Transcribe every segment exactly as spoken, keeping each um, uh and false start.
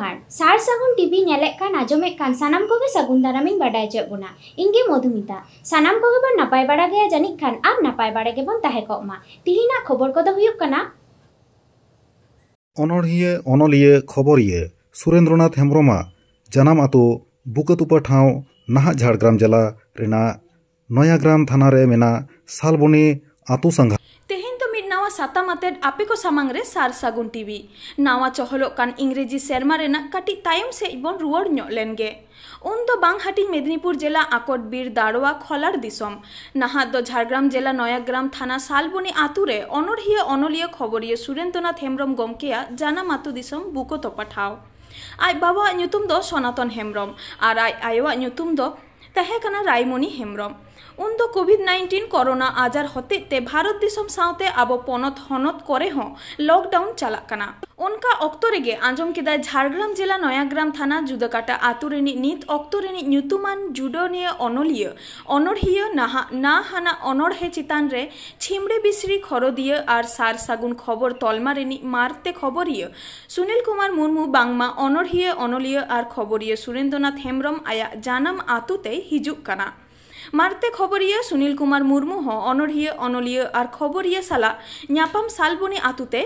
ᱟᱨ ᱥᱟᱨ ᱥᱟᱹᱜᱩᱱ ᱴᱤᱵᱷᱤ ᱧᱮᱞᱮᱫ ᱠᱟᱱ, ᱟᱸᱡᱚᱢᱮᱫ ᱠᱟᱱ ᱥᱟᱱᱟᱢ ᱠᱚᱜᱮ ᱥᱟᱹᱜᱩᱱ ᱫᱟᱨᱟᱢᱤᱧ ᱵᱟᱰᱟᱭ ᱦᱚᱪᱚᱭᱮᱫ ᱵᱚᱱᱟ᱾ ᱤᱧ ᱜᱮ ᱢᱚᱫᱷᱩᱢᱤᱛᱟ᱾ ᱥᱟᱱᱟᱢ ᱠᱚᱜᱮ ᱵᱚᱱ ᱱᱟᱯᱟᱭ ᱵᱟᱲᱟ ᱜᱮᱭᱟ ᱡᱟᱹᱱᱤᱡ ᱠᱷᱟᱱ, ᱟᱨ ᱱᱟᱯᱟᱭ ᱵᱟᱲᱟ ᱜᱮᱵᱚᱱ ᱛᱟᱦᱮᱸ ᱠᱚᱜ ᱢᱟ᱾ ᱛᱤᱦᱤᱧᱟᱜ ᱠᱷᱚᱵᱚᱨ ᱠᱚᱫᱚ ᱦᱩᱭᱩᱜ ᱠᱟᱱᱟ᱾ ᱚᱱᱚᱬᱦᱤᱭᱟᱹ, ᱚᱱᱚᱞᱤᱭᱟᱹ, ᱠᱷᱚᱵᱚᱨᱤᱭᱟᱹ ᱥᱩᱨᱮᱱᱫᱨᱚᱱᱟᱛᱷ ᱦᱮᱢᱵᱽᱨᱚᱢᱟᱜ ᱡᱟᱱᱟᱢ ᱟᱛᱳ ᱵᱩᱠᱟᱹᱛᱚᱯᱟ ᱴᱷᱟᱶ ᱱᱟᱦᱟᱜ ᱡᱷᱟᱲᱜᱨᱟᱢ ᱡᱮᱞᱟ ᱨᱮᱱᱟᱜ ᱱᱚᱭᱟᱜᱨᱟᱢ ᱛᱷᱟᱱᱟ ᱨᱮ ᱢᱮᱱᱟᱜ ᱥᱟᱞᱵᱚᱱᱤ ᱟᱛᱳ ᱥᱟᱸᱜᱷᱟᱨ᱾ ᱛᱮᱦᱮᱧ ᱫᱚ ᱢᱤᱫ ᱱᱟᱣᱟ ᱥᱟᱛᱟᱢ ᱟᱛᱮᱫ ᱟᱯᱮ ᱠᱚ ᱥᱟᱢᱟᱝ ᱨᱮ ᱥᱟᱨ ᱥᱟᱹᱜᱩᱱ ᱴᱤᱵᱷᱤ᱾ ᱱᱟᱣᱟ ᱪᱚᱦᱚᱞᱚᱜ ᱠᱟᱱ ᱤᱝᱨᱮᱡᱤ ᱥᱮᱨᱢᱟ ᱨᱮᱱᱟᱜ ᱠᱟᱹᱴᱤᱡ ᱛᱟᱭᱚᱢ ᱥᱮᱫ ᱵᱚᱱ ᱨᱩᱣᱟᱹᱲ ᱧᱚᱜ ᱞᱮᱱ ᱜᱮ᱾ ᱩᱱ ᱫᱚ ᱵᱟᱝ ᱦᱟᱹᱴᱤᱧ ᱢᱮᱫᱽᱱᱤᱯᱩᱨ ᱡᱮᱞᱟ ᱟᱠᱚᱴ ᱵᱤᱨ ᱫᱟᱲᱣᱟ ᱠᱷᱚᱞᱟᱲ ᱫᱤᱥᱚᱢ, ᱱᱟᱦᱟᱜ ᱫᱚ ᱡᱷᱟᱲᱜᱨᱟᱢ ᱡᱮᱞᱟ ᱱᱚᱭᱟᱜᱨᱟᱢ ᱛᱷᱟᱱᱟ ᱥᱟᱞᱵᱚᱱᱤ ᱟᱛᱳ ᱨᱮ ᱚᱱᱚᱬᱦᱤᱭᱟᱹ, ᱚᱱᱚᱞᱤᱭᱟᱹ, ᱠᱷᱚᱵᱚᱨᱤᱭᱟᱹ ᱥᱩᱨᱮᱱᱫᱨᱚᱱᱟᱛᱷ ᱦᱮᱢᱵᱽᱨᱚᱢ ᱜᱚᱢᱠᱮᱭᱟᱜ ᱡᱟᱱᱟᱢ ᱟᱛᱳ ᱫᱤᱥᱚᱢ ᱵᱩᱠᱟᱹᱛᱚᱯᱟ ᱴᱷᱟᱶ᱾ ᱟᱡ ᱵᱟᱵᱟᱣᱟᱜ ᱧᱩᱛᱩᱢ ᱫᱚ ᱥᱚᱱᱟᱛᱚᱱ ᱦᱮᱢᱵᱽᱨᱚᱢ ᱟᱨ ᱟᱡ ᱟᱭᱳᱣᱟᱜ ᱧᱩᱛᱩᱢ ᱫᱚ ᱛᱟᱦᱮᱸ ᱠᱟᱱᱟ ᱨᱟᱭᱢᱚᱱᱤ ᱦᱮᱢᱵᱽᱨᱚᱢ᱾ ᱩᱱ ᱫᱚ ᱠᱳᱵᱷᱤᱰ ᱱᱟᱭᱤᱱᱴᱤᱱ ᱠᱚᱨᱳᱱᱟ ᱟᱡᱟᱨ ᱦᱚᱛᱮᱡ ᱛᱮ ᱵᱷᱟᱨᱚᱛ ᱫᱤᱥᱚᱢ ᱥᱟᱶᱛᱮ ᱟᱵᱚ ᱯᱚᱱᱚᱛ ᱦᱚᱱᱚᱛ ᱠᱚᱨᱮ ᱦᱚᱸ ᱞᱚᱠᱰᱟᱣᱩᱱ ᱪᱟᱞᱟᱜ ᱠᱟᱱᱟ᱾ ᱚᱱᱠᱟ ᱚᱠᱛᱚ ᱨᱮᱜᱮ ᱟᱸᱡᱚᱢ ᱠᱮᱫᱟᱭ ᱡᱷᱟᱲᱜᱨᱟᱢ ᱡᱮᱞᱟ ᱱᱚᱭᱟᱜᱨᱟᱢ ᱛᱷᱟᱱᱟ ᱡᱩᱫᱟᱹᱠᱟᱴᱟ ᱟᱛᱳ ᱨᱤᱱᱤᱡ ᱱᱤᱛ ᱚᱠᱛᱚ ᱨᱤᱱᱤᱡ ᱧᱩᱛᱩᱢᱟᱱ ᱡᱩᱰᱟᱹᱱᱤᱭᱟᱹ ᱚᱱᱚᱞᱤᱭᱟᱹ, ᱚᱱᱚᱬᱦᱤᱭᱟᱹ, ᱱᱟᱦᱟᱜ ᱱᱟ ᱦᱟᱱᱟ ᱚᱱᱚᱬᱦᱮ ᱪᱮᱛᱟᱱ ᱨᱮ ᱪᱷᱤᱢᱲᱮ ᱵᱤᱥᱲᱤ ᱠᱷᱚᱨᱚᱫᱤᱭᱟᱹ ᱟᱨ ᱥᱟᱨ ᱥᱟᱹᱜᱩᱱ ᱠᱷᱚᱵᱚᱨ ᱛᱚᱞᱢᱟ ᱨᱤᱱᱤᱡ ᱢᱟᱨᱛᱮ ᱠᱷᱚᱵᱚᱨᱤᱭᱟᱹ ᱥᱩᱱᱤᱞ ᱠᱩᱢᱟᱨ ᱢᱩᱨᱢᱩ ᱵᱟᱝᱢᱟ ᱚᱱᱚᱬᱦᱤᱭᱟᱹ, ᱚᱱᱚᱞᱤᱭᱟᱹ ᱟᱨ ᱠᱷᱚᱵᱚᱨᱤᱭᱟᱹ ᱥᱩᱨᱮᱱᱫᱨᱚᱱᱟᱛᱷ ᱦᱮᱢᱵᱽᱨᱚᱢ ᱟᱭᱟᱜ ᱡᱟᱱᱟᱢ ᱟᱛᱳ ᱛᱮᱭ ᱦᱤᱡᱩᱜ ᱠᱟᱱᱟ᱾ ᱢᱟᱨᱛᱮ ᱠᱷᱚᱵᱚᱨᱤᱭᱟᱹ ᱥᱩᱱᱤᱞ ᱠᱩᱢᱟᱨ ᱢᱩᱨᱢᱩ ᱦᱚᱸ ᱚᱱᱚᱬᱦᱤᱭᱟᱹ, ᱚᱱᱚᱞᱤᱭᱟᱹ ᱟᱨ ᱠᱷᱚᱵᱚᱨᱤᱭᱟᱹ ᱥᱟᱞᱟᱜ ᱧᱟᱯᱟᱢ ᱥᱟᱞᱵᱚᱱᱤ ᱟᱛᱳ ᱛᱮ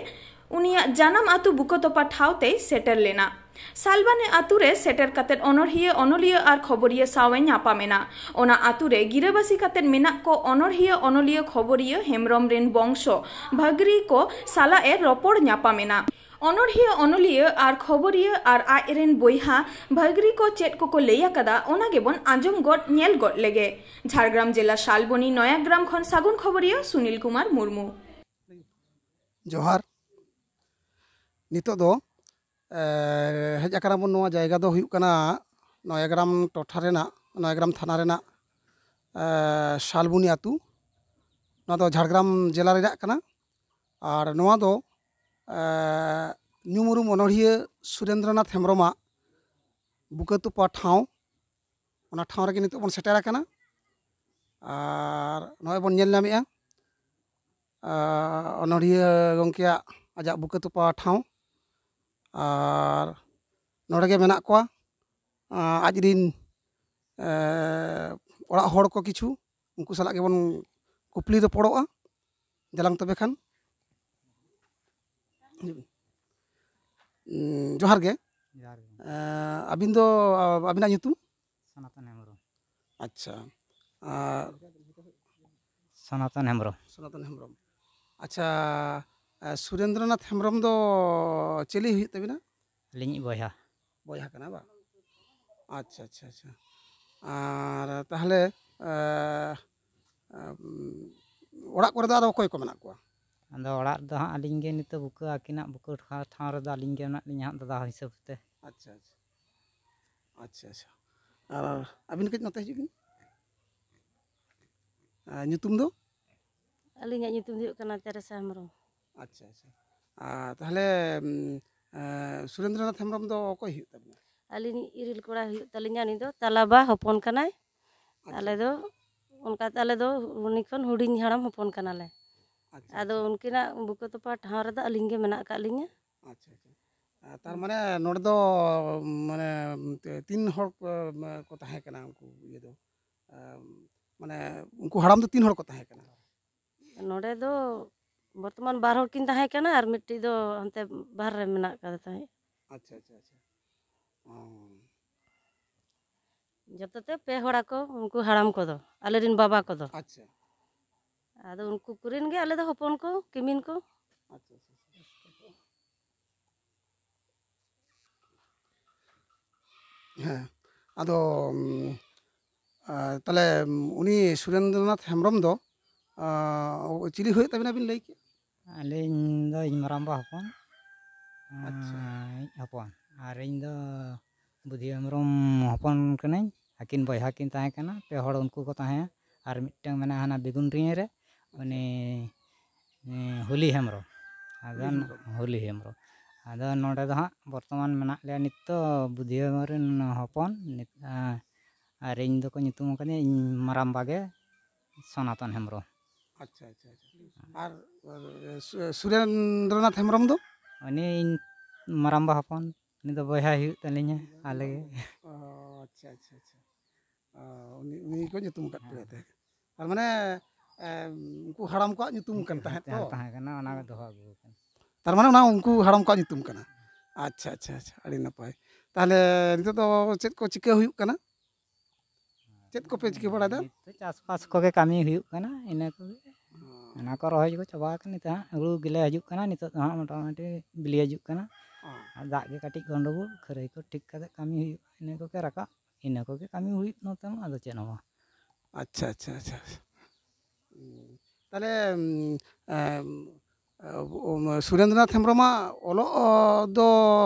ᱩᱱᱤᱭᱟᱜ ᱡᱟᱱᱟᱢ ᱟᱛᱳ ᱵᱩᱠᱟᱹᱛᱚᱯᱟ ᱴᱷᱟᱶ ᱛᱮᱭ ᱥᱮᱴᱮᱨ ᱞᱮᱱᱟ᱾ ᱥᱟᱞᱵᱟᱱᱤ ᱟᱛᱳ ᱨᱮ ᱥᱮᱴᱮᱨ ᱠᱟᱛᱮ ᱚᱱᱚᱬᱦᱤᱭᱟᱹ, ᱚᱱᱚᱞᱤᱭᱟᱹ ᱟᱨ ᱠᱷᱚᱵᱚᱨᱤᱭᱟᱹ ᱥᱟᱶ ᱮ ᱧᱟᱯᱟᱢ ᱮᱱᱟ᱾ ᱚᱱᱟ ᱟᱛᱳ ᱨᱮ ᱜᱤᱨᱟᱹᱵᱟᱹᱥᱤ ᱠᱟᱛᱮ ᱢᱮᱱᱟᱜ ᱠᱚ ᱚᱱᱚᱬᱦᱤᱭᱟᱹ, ᱚᱱᱚᱞᱤᱭᱟᱹ, ᱠᱷᱚᱵᱚᱨᱤᱭᱟᱹ ᱦᱮᱢᱵᱽᱨᱚᱢ ᱨᱮᱱ ᱵᱚᱝᱥᱚ ᱵᱷᱟᱹᱜᱽᱨᱤ ᱠᱚ ᱥᱟᱞᱟᱜ ᱮ ᱨᱚᱯᱚᱲ ᱧᱟᱯᱟᱢ ᱮᱱᱟ᱾ ᱚᱱᱚᱬᱦᱤᱭᱟᱹ, ᱚᱱᱚᱞᱤᱭᱟᱹ ᱟᱨ ᱠᱷᱚᱵᱚᱨᱤᱭᱟᱹ ᱟᱨ ᱟᱡ ᱨᱮᱱ ᱵᱚᱭᱦᱟ ᱵᱷᱟᱹᱜᱽᱨᱤ ᱠᱚ ᱪᱮᱫ ᱠᱚᱠᱚ ᱞᱟᱹᱭ ᱟᱠᱟᱫᱟ, ᱚᱱᱟ ᱜᱮᱵᱚᱱ ᱟᱸᱡᱚᱢ ᱜᱚᱫ ᱧᱮᱞ ᱜᱚᱫ ᱞᱮᱜᱮ᱾ ᱡᱷᱟᱲᱜᱨᱟᱢ ᱡᱮᱞᱟ ᱥᱟᱞᱵᱚᱱᱤ ᱱᱚᱭᱟᱜᱨᱟᱢ ᱠᱷᱚᱱ ᱥᱟᱹᱜᱩᱱ ᱠᱷᱚᱵᱚᱨᱤᱭᱟᱹ ᱥᱩᱱᱤᱞ ᱠᱩᱢᱟᱨ ᱢᱩᱨᱢᱩ᱾ ᱡᱚᱦᱟᱨ᱾ ᱱᱤᱛᱚᱜ ᱫᱚ ᱮ, ᱦᱮᱡ ᱟᱠᱟᱱᱟ ᱵᱚᱱ᱾ ᱱᱚᱣᱟ ᱡᱟᱭᱜᱟ ᱫᱚ ᱦᱩᱭᱩᱜ ᱠᱟᱱᱟ ᱱᱚᱭᱟᱜᱨᱟᱢ ᱴᱚᱴᱷᱟ ᱨᱮᱱᱟᱜ, ᱱᱚᱭᱟᱜᱨᱟᱢ ᱛᱷᱟᱱᱟ ᱨᱮᱱᱟᱜ ᱮ, ᱥᱟᱞᱵᱩᱱᱤ ᱟᱹᱛᱩ᱾ ᱱᱚᱣᱟ ᱫᱚ ᱡᱷᱟᱲᱜᱨᱟᱢ ᱡᱮᱞᱟ ᱨᱮᱱᱟᱜ ᱠᱟᱱᱟ᱾ ᱟᱨ ᱱᱚᱣᱟ ᱫᱚ ᱮ, ᱧᱩᱢ ᱩᱨᱩᱢ ᱚᱱᱚᱬᱦᱤᱭᱟᱹ ᱥᱩᱨᱮᱱᱫᱨᱚᱱᱟᱛᱷ ᱦᱮᱢᱵᱨᱚᱢᱟᱜ ᱵᱩᱠᱟᱹ ᱛᱚᱯᱟ ᱴᱷᱟᱶ, ᱚᱱᱟ ᱴᱷᱟᱶ ᱨᱮᱜᱮ ᱱᱤᱛᱚᱜ ᱵᱚᱱ ᱥᱮᱴᱮᱨ ᱟᱠᱟᱱᱟ᱾ ᱟᱨ ᱱᱚᱜᱼᱚᱭ ᱵᱚᱱ ᱧᱮᱞ ᱧᱟᱢᱮᱜᱼᱟ ᱟᱨ ᱚᱱᱚᱬᱦᱤᱭᱟᱹ ᱜᱚᱢᱠᱮᱭᱟᱜ ᱟᱡᱟᱜ ᱵᱩᱠᱟᱹ ᱛᱚᱯᱟ ᱴᱷᱟᱶ᱾ ᱟᱨ ᱱᱚᱰᱮ ᱜᱮ ᱢᱮᱱᱟᱜ ᱠᱚᱣᱟ᱾ ᱟᱸ, ᱟᱡ ᱨᱤᱱ, ᱮᱸ, ᱚᱲᱟᱜ ᱦᱚᱲ ᱠᱚ ᱠᱤᱪᱷᱩ, ᱩᱱᱠᱩ ᱥᱟᱞᱟᱜ ᱜᱮᱵᱚᱱ ᱠᱩᱯᱞᱤ ᱨᱚᱯᱚᱲᱚᱜᱼᱟ᱾ ᱡᱟᱞᱟᱝ ᱛᱚᱵᱮ ᱠᱷᱟᱱ᱾ ᱩᱸ, ᱡᱚᱦᱟᱨ ᱜᱮ᱾ ᱡᱚᱦᱟᱨ ᱜᱮ᱾ ᱮᱸ, ᱟᱹᱵᱤᱱ ᱫᱚ, ᱟᱹᱵᱤᱱᱟᱜ ᱧᱩᱛᱩᱢ? ᱥᱚᱱᱟᱛᱚᱱ ᱦᱮᱢᱵᱨᱚᱢ᱾ ᱟᱪᱪᱷᱟ᱾ ᱟᱨ ᱥᱚᱱᱟᱛᱚᱱ ᱦᱮᱢᱵᱨᱚᱢ᱾ ᱥᱚᱱᱟᱛᱚᱱ ᱦᱮᱢᱵᱨᱚᱢ᱾ ᱟᱪᱪᱷᱟ, ᱮ, ᱥᱩᱨᱮᱱᱫᱨᱚᱱᱟᱛᱷ ᱦᱮᱢᱵᱨᱚᱢ ᱫᱚ ᱪᱤᱞᱤ ᱦᱩᱭᱩᱜ ᱛᱟᱵᱤᱱᱟ? ᱟᱹᱞᱤᱧᱤᱡ ᱵᱚᱭᱦᱟ᱾ ᱵᱚᱭᱦᱟ ᱠᱟᱱᱟ ᱵᱟᱝ? ᱟᱪᱪᱷᱟ, ᱟᱪᱪᱷᱟ, ᱟᱪᱪᱷᱟ᱾ ᱟᱨ ᱛᱟᱦᱚᱞᱮ, ᱮ, ᱮ, ᱚᱲᱟᱜ ᱠᱚᱨᱮ ᱫᱚ ᱟᱫᱚ ᱚᱠᱚᱭ ᱠᱚ ᱢᱮᱱᱟᱜ ᱠᱚᱣᱟ? ᱟᱫᱚ ᱚᱲᱟᱜ ᱨᱮᱫᱚ ᱦᱟᱸᱜ ᱟᱹᱞᱤᱧ ᱜᱮ ᱱᱤᱛᱚᱜ ᱵᱩᱠᱟᱹ, ᱟᱹᱠᱤᱱᱟᱜ ᱵᱩᱠᱟᱹ ᱴᱷᱟ-, ᱴᱷᱟᱶ ᱨᱮᱫᱚ ᱟᱹᱞᱤᱧ ᱜᱮ ᱢᱮᱱᱟᱜ ᱞᱤᱧᱟ ᱦᱟᱸᱜ ᱫᱟᱫᱟ ᱦᱤᱥᱟᱹᱵ ᱛᱮ᱾ ᱟᱪᱪᱷᱟ, ᱟᱪᱪᱷᱟ᱾ ᱟᱪᱪᱷᱟ, ᱟᱪᱪᱷᱟ᱾ ᱟᱨ ᱟᱹᱵᱤᱱ ᱠᱟᱹᱡ ᱱᱚᱛᱮ ᱦᱤᱡᱩᱜ ᱵᱤᱱ᱾ ᱟᱨ ᱧᱩᱛᱩᱢ ᱫᱚ? ᱟᱹᱞᱤᱧᱟᱜ ᱧᱩᱛᱩᱢ ᱫᱚ ᱦᱩᱭᱩᱜ ᱠᱟᱱᱟ ᱛᱮᱨᱮᱥᱟ ᱦᱮᱢᱵᱨᱚᱢ᱾ ᱟᱪᱪᱷᱟ, ᱟᱪᱪᱷᱟ᱾ ᱟᱨ ᱛᱟᱦᱚᱞᱮ, ᱩᱢ, ᱮ, ᱥᱩᱨᱮᱱᱫᱨᱚᱱᱟᱛᱷ ᱦᱮᱢᱵᱨᱚᱢ ᱫᱚ ᱚᱠᱚᱭ ᱦᱩᱭᱩᱜ ᱛᱟᱵᱤᱱᱟ? ᱟᱹᱞᱤᱧ ᱤᱨᱤᱞ ᱠᱚᱲᱟ ᱦᱩᱭᱩᱜ ᱛᱟᱹᱞᱤᱧᱟ, ᱩᱱᱤ ᱫᱚ ᱛᱟᱞᱟᱵᱟ ᱦᱚᱯᱚᱱ ᱠᱟᱱᱟᱭ᱾ ᱟᱪᱪᱷᱟ᱾ ᱟᱞᱮ ᱫᱚ ᱚᱱᱠᱟᱛᱮ ᱟᱞᱮ ᱫᱚ ᱩᱱᱤ ᱠᱷᱚᱱ ᱦᱩᱰᱤᱧ ᱦᱟᱲᱟᱢ ᱦᱚᱯᱚᱱ ᱠᱟᱱᱟᱞᱮ᱾ ᱟᱪᱪᱷᱟ, ᱟᱫᱚ ᱟᱪᱪᱷᱟ᱾ ᱩᱱᱠᱤᱱᱟᱜ ᱵᱩᱠᱟᱹ ᱛᱚᱯᱟ ᱴᱷᱟᱶ ᱨᱮᱫᱚ ᱟᱹᱞᱤᱧ ᱜᱮ ᱢᱮᱱᱟᱜ ᱟᱠᱟᱫ ᱞᱤᱧᱟᱹ᱾ ᱟᱪᱪᱷᱟ, ᱟᱪᱪᱷᱟ᱾ ᱟᱨ ᱛᱟᱨ ᱢᱟᱱᱮ ᱱᱚᱰᱮ ᱫᱚ, ᱢᱟᱱᱮ, ᱛᱤᱱ ᱦᱚᱲ ᱠᱚ, ᱠᱚ ᱛᱟᱦᱮᱸ ᱠᱟᱱᱟ ᱩᱱᱠᱩ ᱤᱭᱟᱹ ᱫᱚ? ᱟᱢ, ᱢᱟᱱᱮ, ᱩᱱᱠᱩ ᱦᱟᱲᱟᱢ ᱫᱚ ᱛᱤᱱ ᱦᱚᱲ ᱠᱚ ᱛᱟᱦᱮᱸ ᱠᱟᱱᱟ? ᱱᱚᱰᱮ ᱫᱚ ᱵᱚᱨᱛᱚᱢᱟᱱ ᱵᱟᱨ ᱦᱚᱲ ᱠᱤᱱ ᱛᱟᱦᱮᱸ ᱠᱟᱱᱟ ᱟᱨ ᱢᱤᱫᱴᱤᱡ ᱫᱚ ᱦᱟᱱᱛᱮ ᱵᱟᱦᱨᱮ ᱨᱮ ᱢᱮᱱᱟᱜ ᱟᱠᱟᱫᱮ ᱛᱟᱦᱮᱸᱫ᱾ ᱟᱪᱪᱷᱟ, ᱟᱪᱪᱷᱟ, ᱟᱪᱪᱷᱟ᱾ ᱚ᱾ ᱡᱚᱛᱚ ᱛᱮ ᱯᱮ ᱦᱚᱲ ᱟᱠᱚ, ᱩᱱᱠᱩ ᱦᱟᱲᱟᱢ ᱠᱚᱫᱚ, ᱟᱞᱮ ᱨᱮᱱ ᱵᱟᱵᱟ ᱠᱚᱫᱚ᱾ ᱟᱪᱪᱷᱟ᱾ ᱟᱫᱚ ᱩᱱᱠᱩ ᱠᱚᱨᱮᱱ ᱜᱮ ᱟᱞᱮ ᱫᱚ ᱦᱚᱯᱚᱱ ᱠᱚ, ᱠᱤᱢᱤᱱ ᱠᱚ᱾ ᱟᱪᱪᱷᱟ, ᱟᱪᱪᱷᱟ, ᱟᱪᱪᱷᱟ᱾ ᱦᱮᱸ, ᱟᱫᱚ, ᱩᱢ, ᱟ, ᱛᱟᱦᱞᱮ, ᱩᱢ, ᱩᱱᱤ ᱥᱩᱨᱮᱱᱫᱨᱚᱱᱟᱛᱷ ᱦᱮᱢᱵᱨᱚᱢ ᱫᱚ, ᱟ, ᱪᱤᱞᱤ ᱦᱩᱭᱩᱜ ᱛᱟᱵᱤᱱᱟ ᱵᱤᱱ ᱞᱟᱹᱭ ᱠᱮᱫ? ᱟᱹᱞᱤᱧ ᱫᱚ ᱤᱧ ᱢᱟᱨᱟᱝᱵᱟ ᱦᱚᱯᱚᱱ, ᱟᱪᱪᱷᱟ᱾ ᱟᱸ, ᱤᱡ ᱦᱚᱯᱚᱱ᱾ ᱟᱨ ᱤᱧ ᱫᱚ ᱵᱩᱫᱷᱤ ᱦᱮᱢᱵᱨᱚᱢ ᱦᱚᱯᱚᱱ ᱠᱟᱹᱱᱟᱹᱧ᱾ ᱟᱹᱠᱤᱱ ᱵᱚᱭᱦᱟ ᱠᱤᱱ ᱛᱟᱦᱮᱸ ᱠᱟᱱᱟ, ᱯᱮ ᱦᱚᱲ ᱩᱱᱠᱩ ᱠᱚ ᱛᱟᱦᱮᱸᱭᱟ᱾ ᱟᱨ ᱢᱤᱫᱴᱟᱝ ᱢᱮᱱᱟᱭᱟ ᱦᱟᱱᱟ ᱵᱮᱜᱩᱱ ᱰᱤᱦᱟᱹ ᱨᱮ, ᱟᱪᱪᱷᱟ᱾ ᱩᱱᱤ, ᱩᱱᱤ ᱦᱩᱞᱤ ᱦᱮᱢᱵᱨᱚᱢ᱾ ᱟᱫᱚ ᱦᱩᱞᱤ ᱦᱮᱢᱵᱨᱚᱢ᱾ ᱦᱩᱞᱤ ᱦᱮᱢᱵᱨᱚᱢ᱾ ᱟᱫᱚ ᱱᱚᱰᱮ ᱫᱚ ᱦᱟᱸᱜ ᱵᱚᱨᱛᱚᱢᱟᱱ ᱢᱮᱱᱟᱜ ᱞᱮᱭᱟ ᱱᱤᱛ ᱫᱚ ᱵᱩᱫᱷᱤ ᱦᱮᱢᱵᱨᱚᱢ ᱨᱮᱱ ᱦᱚᱯᱚᱱ, ᱱᱤᱛ, ᱟᱸ, ᱟᱨ ᱤᱧ ᱫᱚᱠᱚ ᱧᱩᱛᱩᱢ ᱟᱠᱟᱫᱤᱧᱟ ᱤᱧ ᱢᱟᱨᱟᱝᱵᱟ ᱜᱮ ᱥᱚᱱᱟᱛᱚᱱ ᱦᱮᱢᱵᱨᱚᱢ᱾ ᱟᱪᱪᱷᱟ, ᱟᱪᱪᱷᱟ, ᱟᱪᱪᱷᱟ᱾ ᱟᱨ, ᱟᱨ, ᱥᱩ-, ᱥᱩᱨᱮᱱᱫᱨᱚᱱᱟᱛᱷ ᱦᱮᱢᱵᱨᱚᱢ ᱫᱚ? ᱩᱱᱤ ᱤᱧ ᱢᱟᱨᱟᱝᱵᱟ ᱦᱚᱯᱚᱱ᱾ ᱩᱱᱤ ᱫᱚ ᱵᱚᱭᱦᱟ ᱦᱩᱭᱩᱜ ᱛᱟᱹᱞᱤᱧᱟ, ᱟᱞᱮ ᱜᱮ᱾ ᱚ, ᱟᱪᱪᱷᱟ, ᱟᱪᱪᱷᱟ, ᱟᱪᱪᱷᱟ᱾ ᱚ, ᱩᱱᱤ, ᱩᱱᱤ ᱠᱚ ᱧᱩᱛᱩᱢ ᱟᱠᱟᱫ ᱯᱮᱭᱟ ᱛᱟᱦᱮᱸᱫ᱾ ᱛᱟᱨ ᱢᱟᱱᱮ, ᱮᱢ, ᱩᱱᱠᱩ ᱦᱟᱲᱟᱢ ᱠᱚᱣᱟᱜ ᱧᱩᱛᱩᱢ ᱠᱟᱱ ᱛᱟᱦᱮᱸᱫ ᱛᱚ? ᱛᱟᱦᱮᱸ ᱠᱟᱱᱟ, ᱚᱱᱟ ᱜᱮ ᱫᱚᱦᱚ ᱟᱹᱜᱩ ᱟᱠᱟᱱᱟ᱾ ᱛᱟᱨ ᱢᱟᱱᱮ ᱚᱱᱟ ᱩᱱᱠᱩ ᱦᱟᱲᱟᱢ ᱠᱚᱣᱟᱜ ᱧᱩᱛᱩᱢ ᱠᱟᱱᱟ᱾ ᱟᱪᱪᱷᱟ, ᱟᱪᱪᱷᱟ, ᱟᱪᱪᱷᱟ, ᱟᱹᱰᱤ ᱱᱟᱯᱟᱭ᱾ ᱛᱟᱦᱚᱞᱮ ᱱᱤᱛᱚᱜ ᱫᱚ ᱪᱮᱫ ᱠᱚ ᱪᱤᱠᱟᱹ ᱦᱩᱭᱩᱜ ᱠᱟᱱᱟ? ᱪᱮᱫ ᱠᱚᱯᱮ ᱪᱤᱠᱟᱹ ᱵᱟᱲᱟᱭᱮᱫᱟ? ᱱᱤᱛ ᱫᱚ ᱪᱟᱥᱵᱟᱥ ᱠᱚᱜᱮ ᱠᱟᱹᱢᱤ ᱦᱩᱭᱩᱜ ᱠᱟᱱᱟ, ᱤᱱᱟᱹ ᱠᱚᱜᱮ᱾ ᱚ᱾ ᱚᱱᱟ ᱠᱚ ᱨᱚᱦᱚᱭ ᱠᱚ ᱪᱟᱵᱟ ᱟᱠᱟᱱᱟ, ᱱᱤᱛᱚᱜ ᱦᱟᱸᱜ ᱦᱩᱲᱩ ᱜᱮᱞᱮ ᱦᱤᱡᱩᱜ ᱠᱟᱱᱟ, ᱱᱤᱛᱚᱜ ᱫᱚ ᱦᱟᱸᱜ ᱢᱚᱴᱟᱢᱩᱴᱤ ᱵᱤᱞᱤ ᱦᱤᱡᱩᱜ ᱠᱟᱱᱟ᱾ ᱚ᱾ ᱟᱨ ᱫᱟᱜ ᱜᱮ ᱠᱟᱹᱴᱤᱡ ᱜᱚᱱᱰᱚᱜᱳᱞ, ᱠᱷᱟᱹᱨᱟᱹᱭ ᱠᱚ ᱴᱷᱤᱠ ᱠᱟᱛᱮ ᱠᱟᱹᱢᱤ ᱦᱩᱭᱩᱜᱼᱟ, ᱤᱱᱟᱹ ᱠᱚᱜᱮ ᱨᱟᱠᱟᱵ, ᱤᱱᱟᱹ ᱠᱚᱜᱮ ᱠᱟᱹᱢᱤ ᱦᱩᱭᱩᱜ ᱱᱚᱛᱮ ᱢᱟ, ᱟᱫᱚ ᱪᱮᱫ ᱦᱚᱸ ᱵᱟᱝ᱾ ᱟᱪᱪᱷᱟ, ᱟᱪᱪᱷᱟ, ᱟᱪᱪᱷᱟ᱾ ᱩᱸ, ᱛᱟᱦᱞᱮ, ᱩᱸ, ᱮᱢ, ᱮ, ᱩᱢ, ᱥᱩᱨᱮᱱᱫᱨᱚᱱᱟᱛᱷ ᱦᱮᱢᱵᱨᱚᱢᱟᱜ ᱚᱞᱚᱜ, ᱚ, ᱫᱚ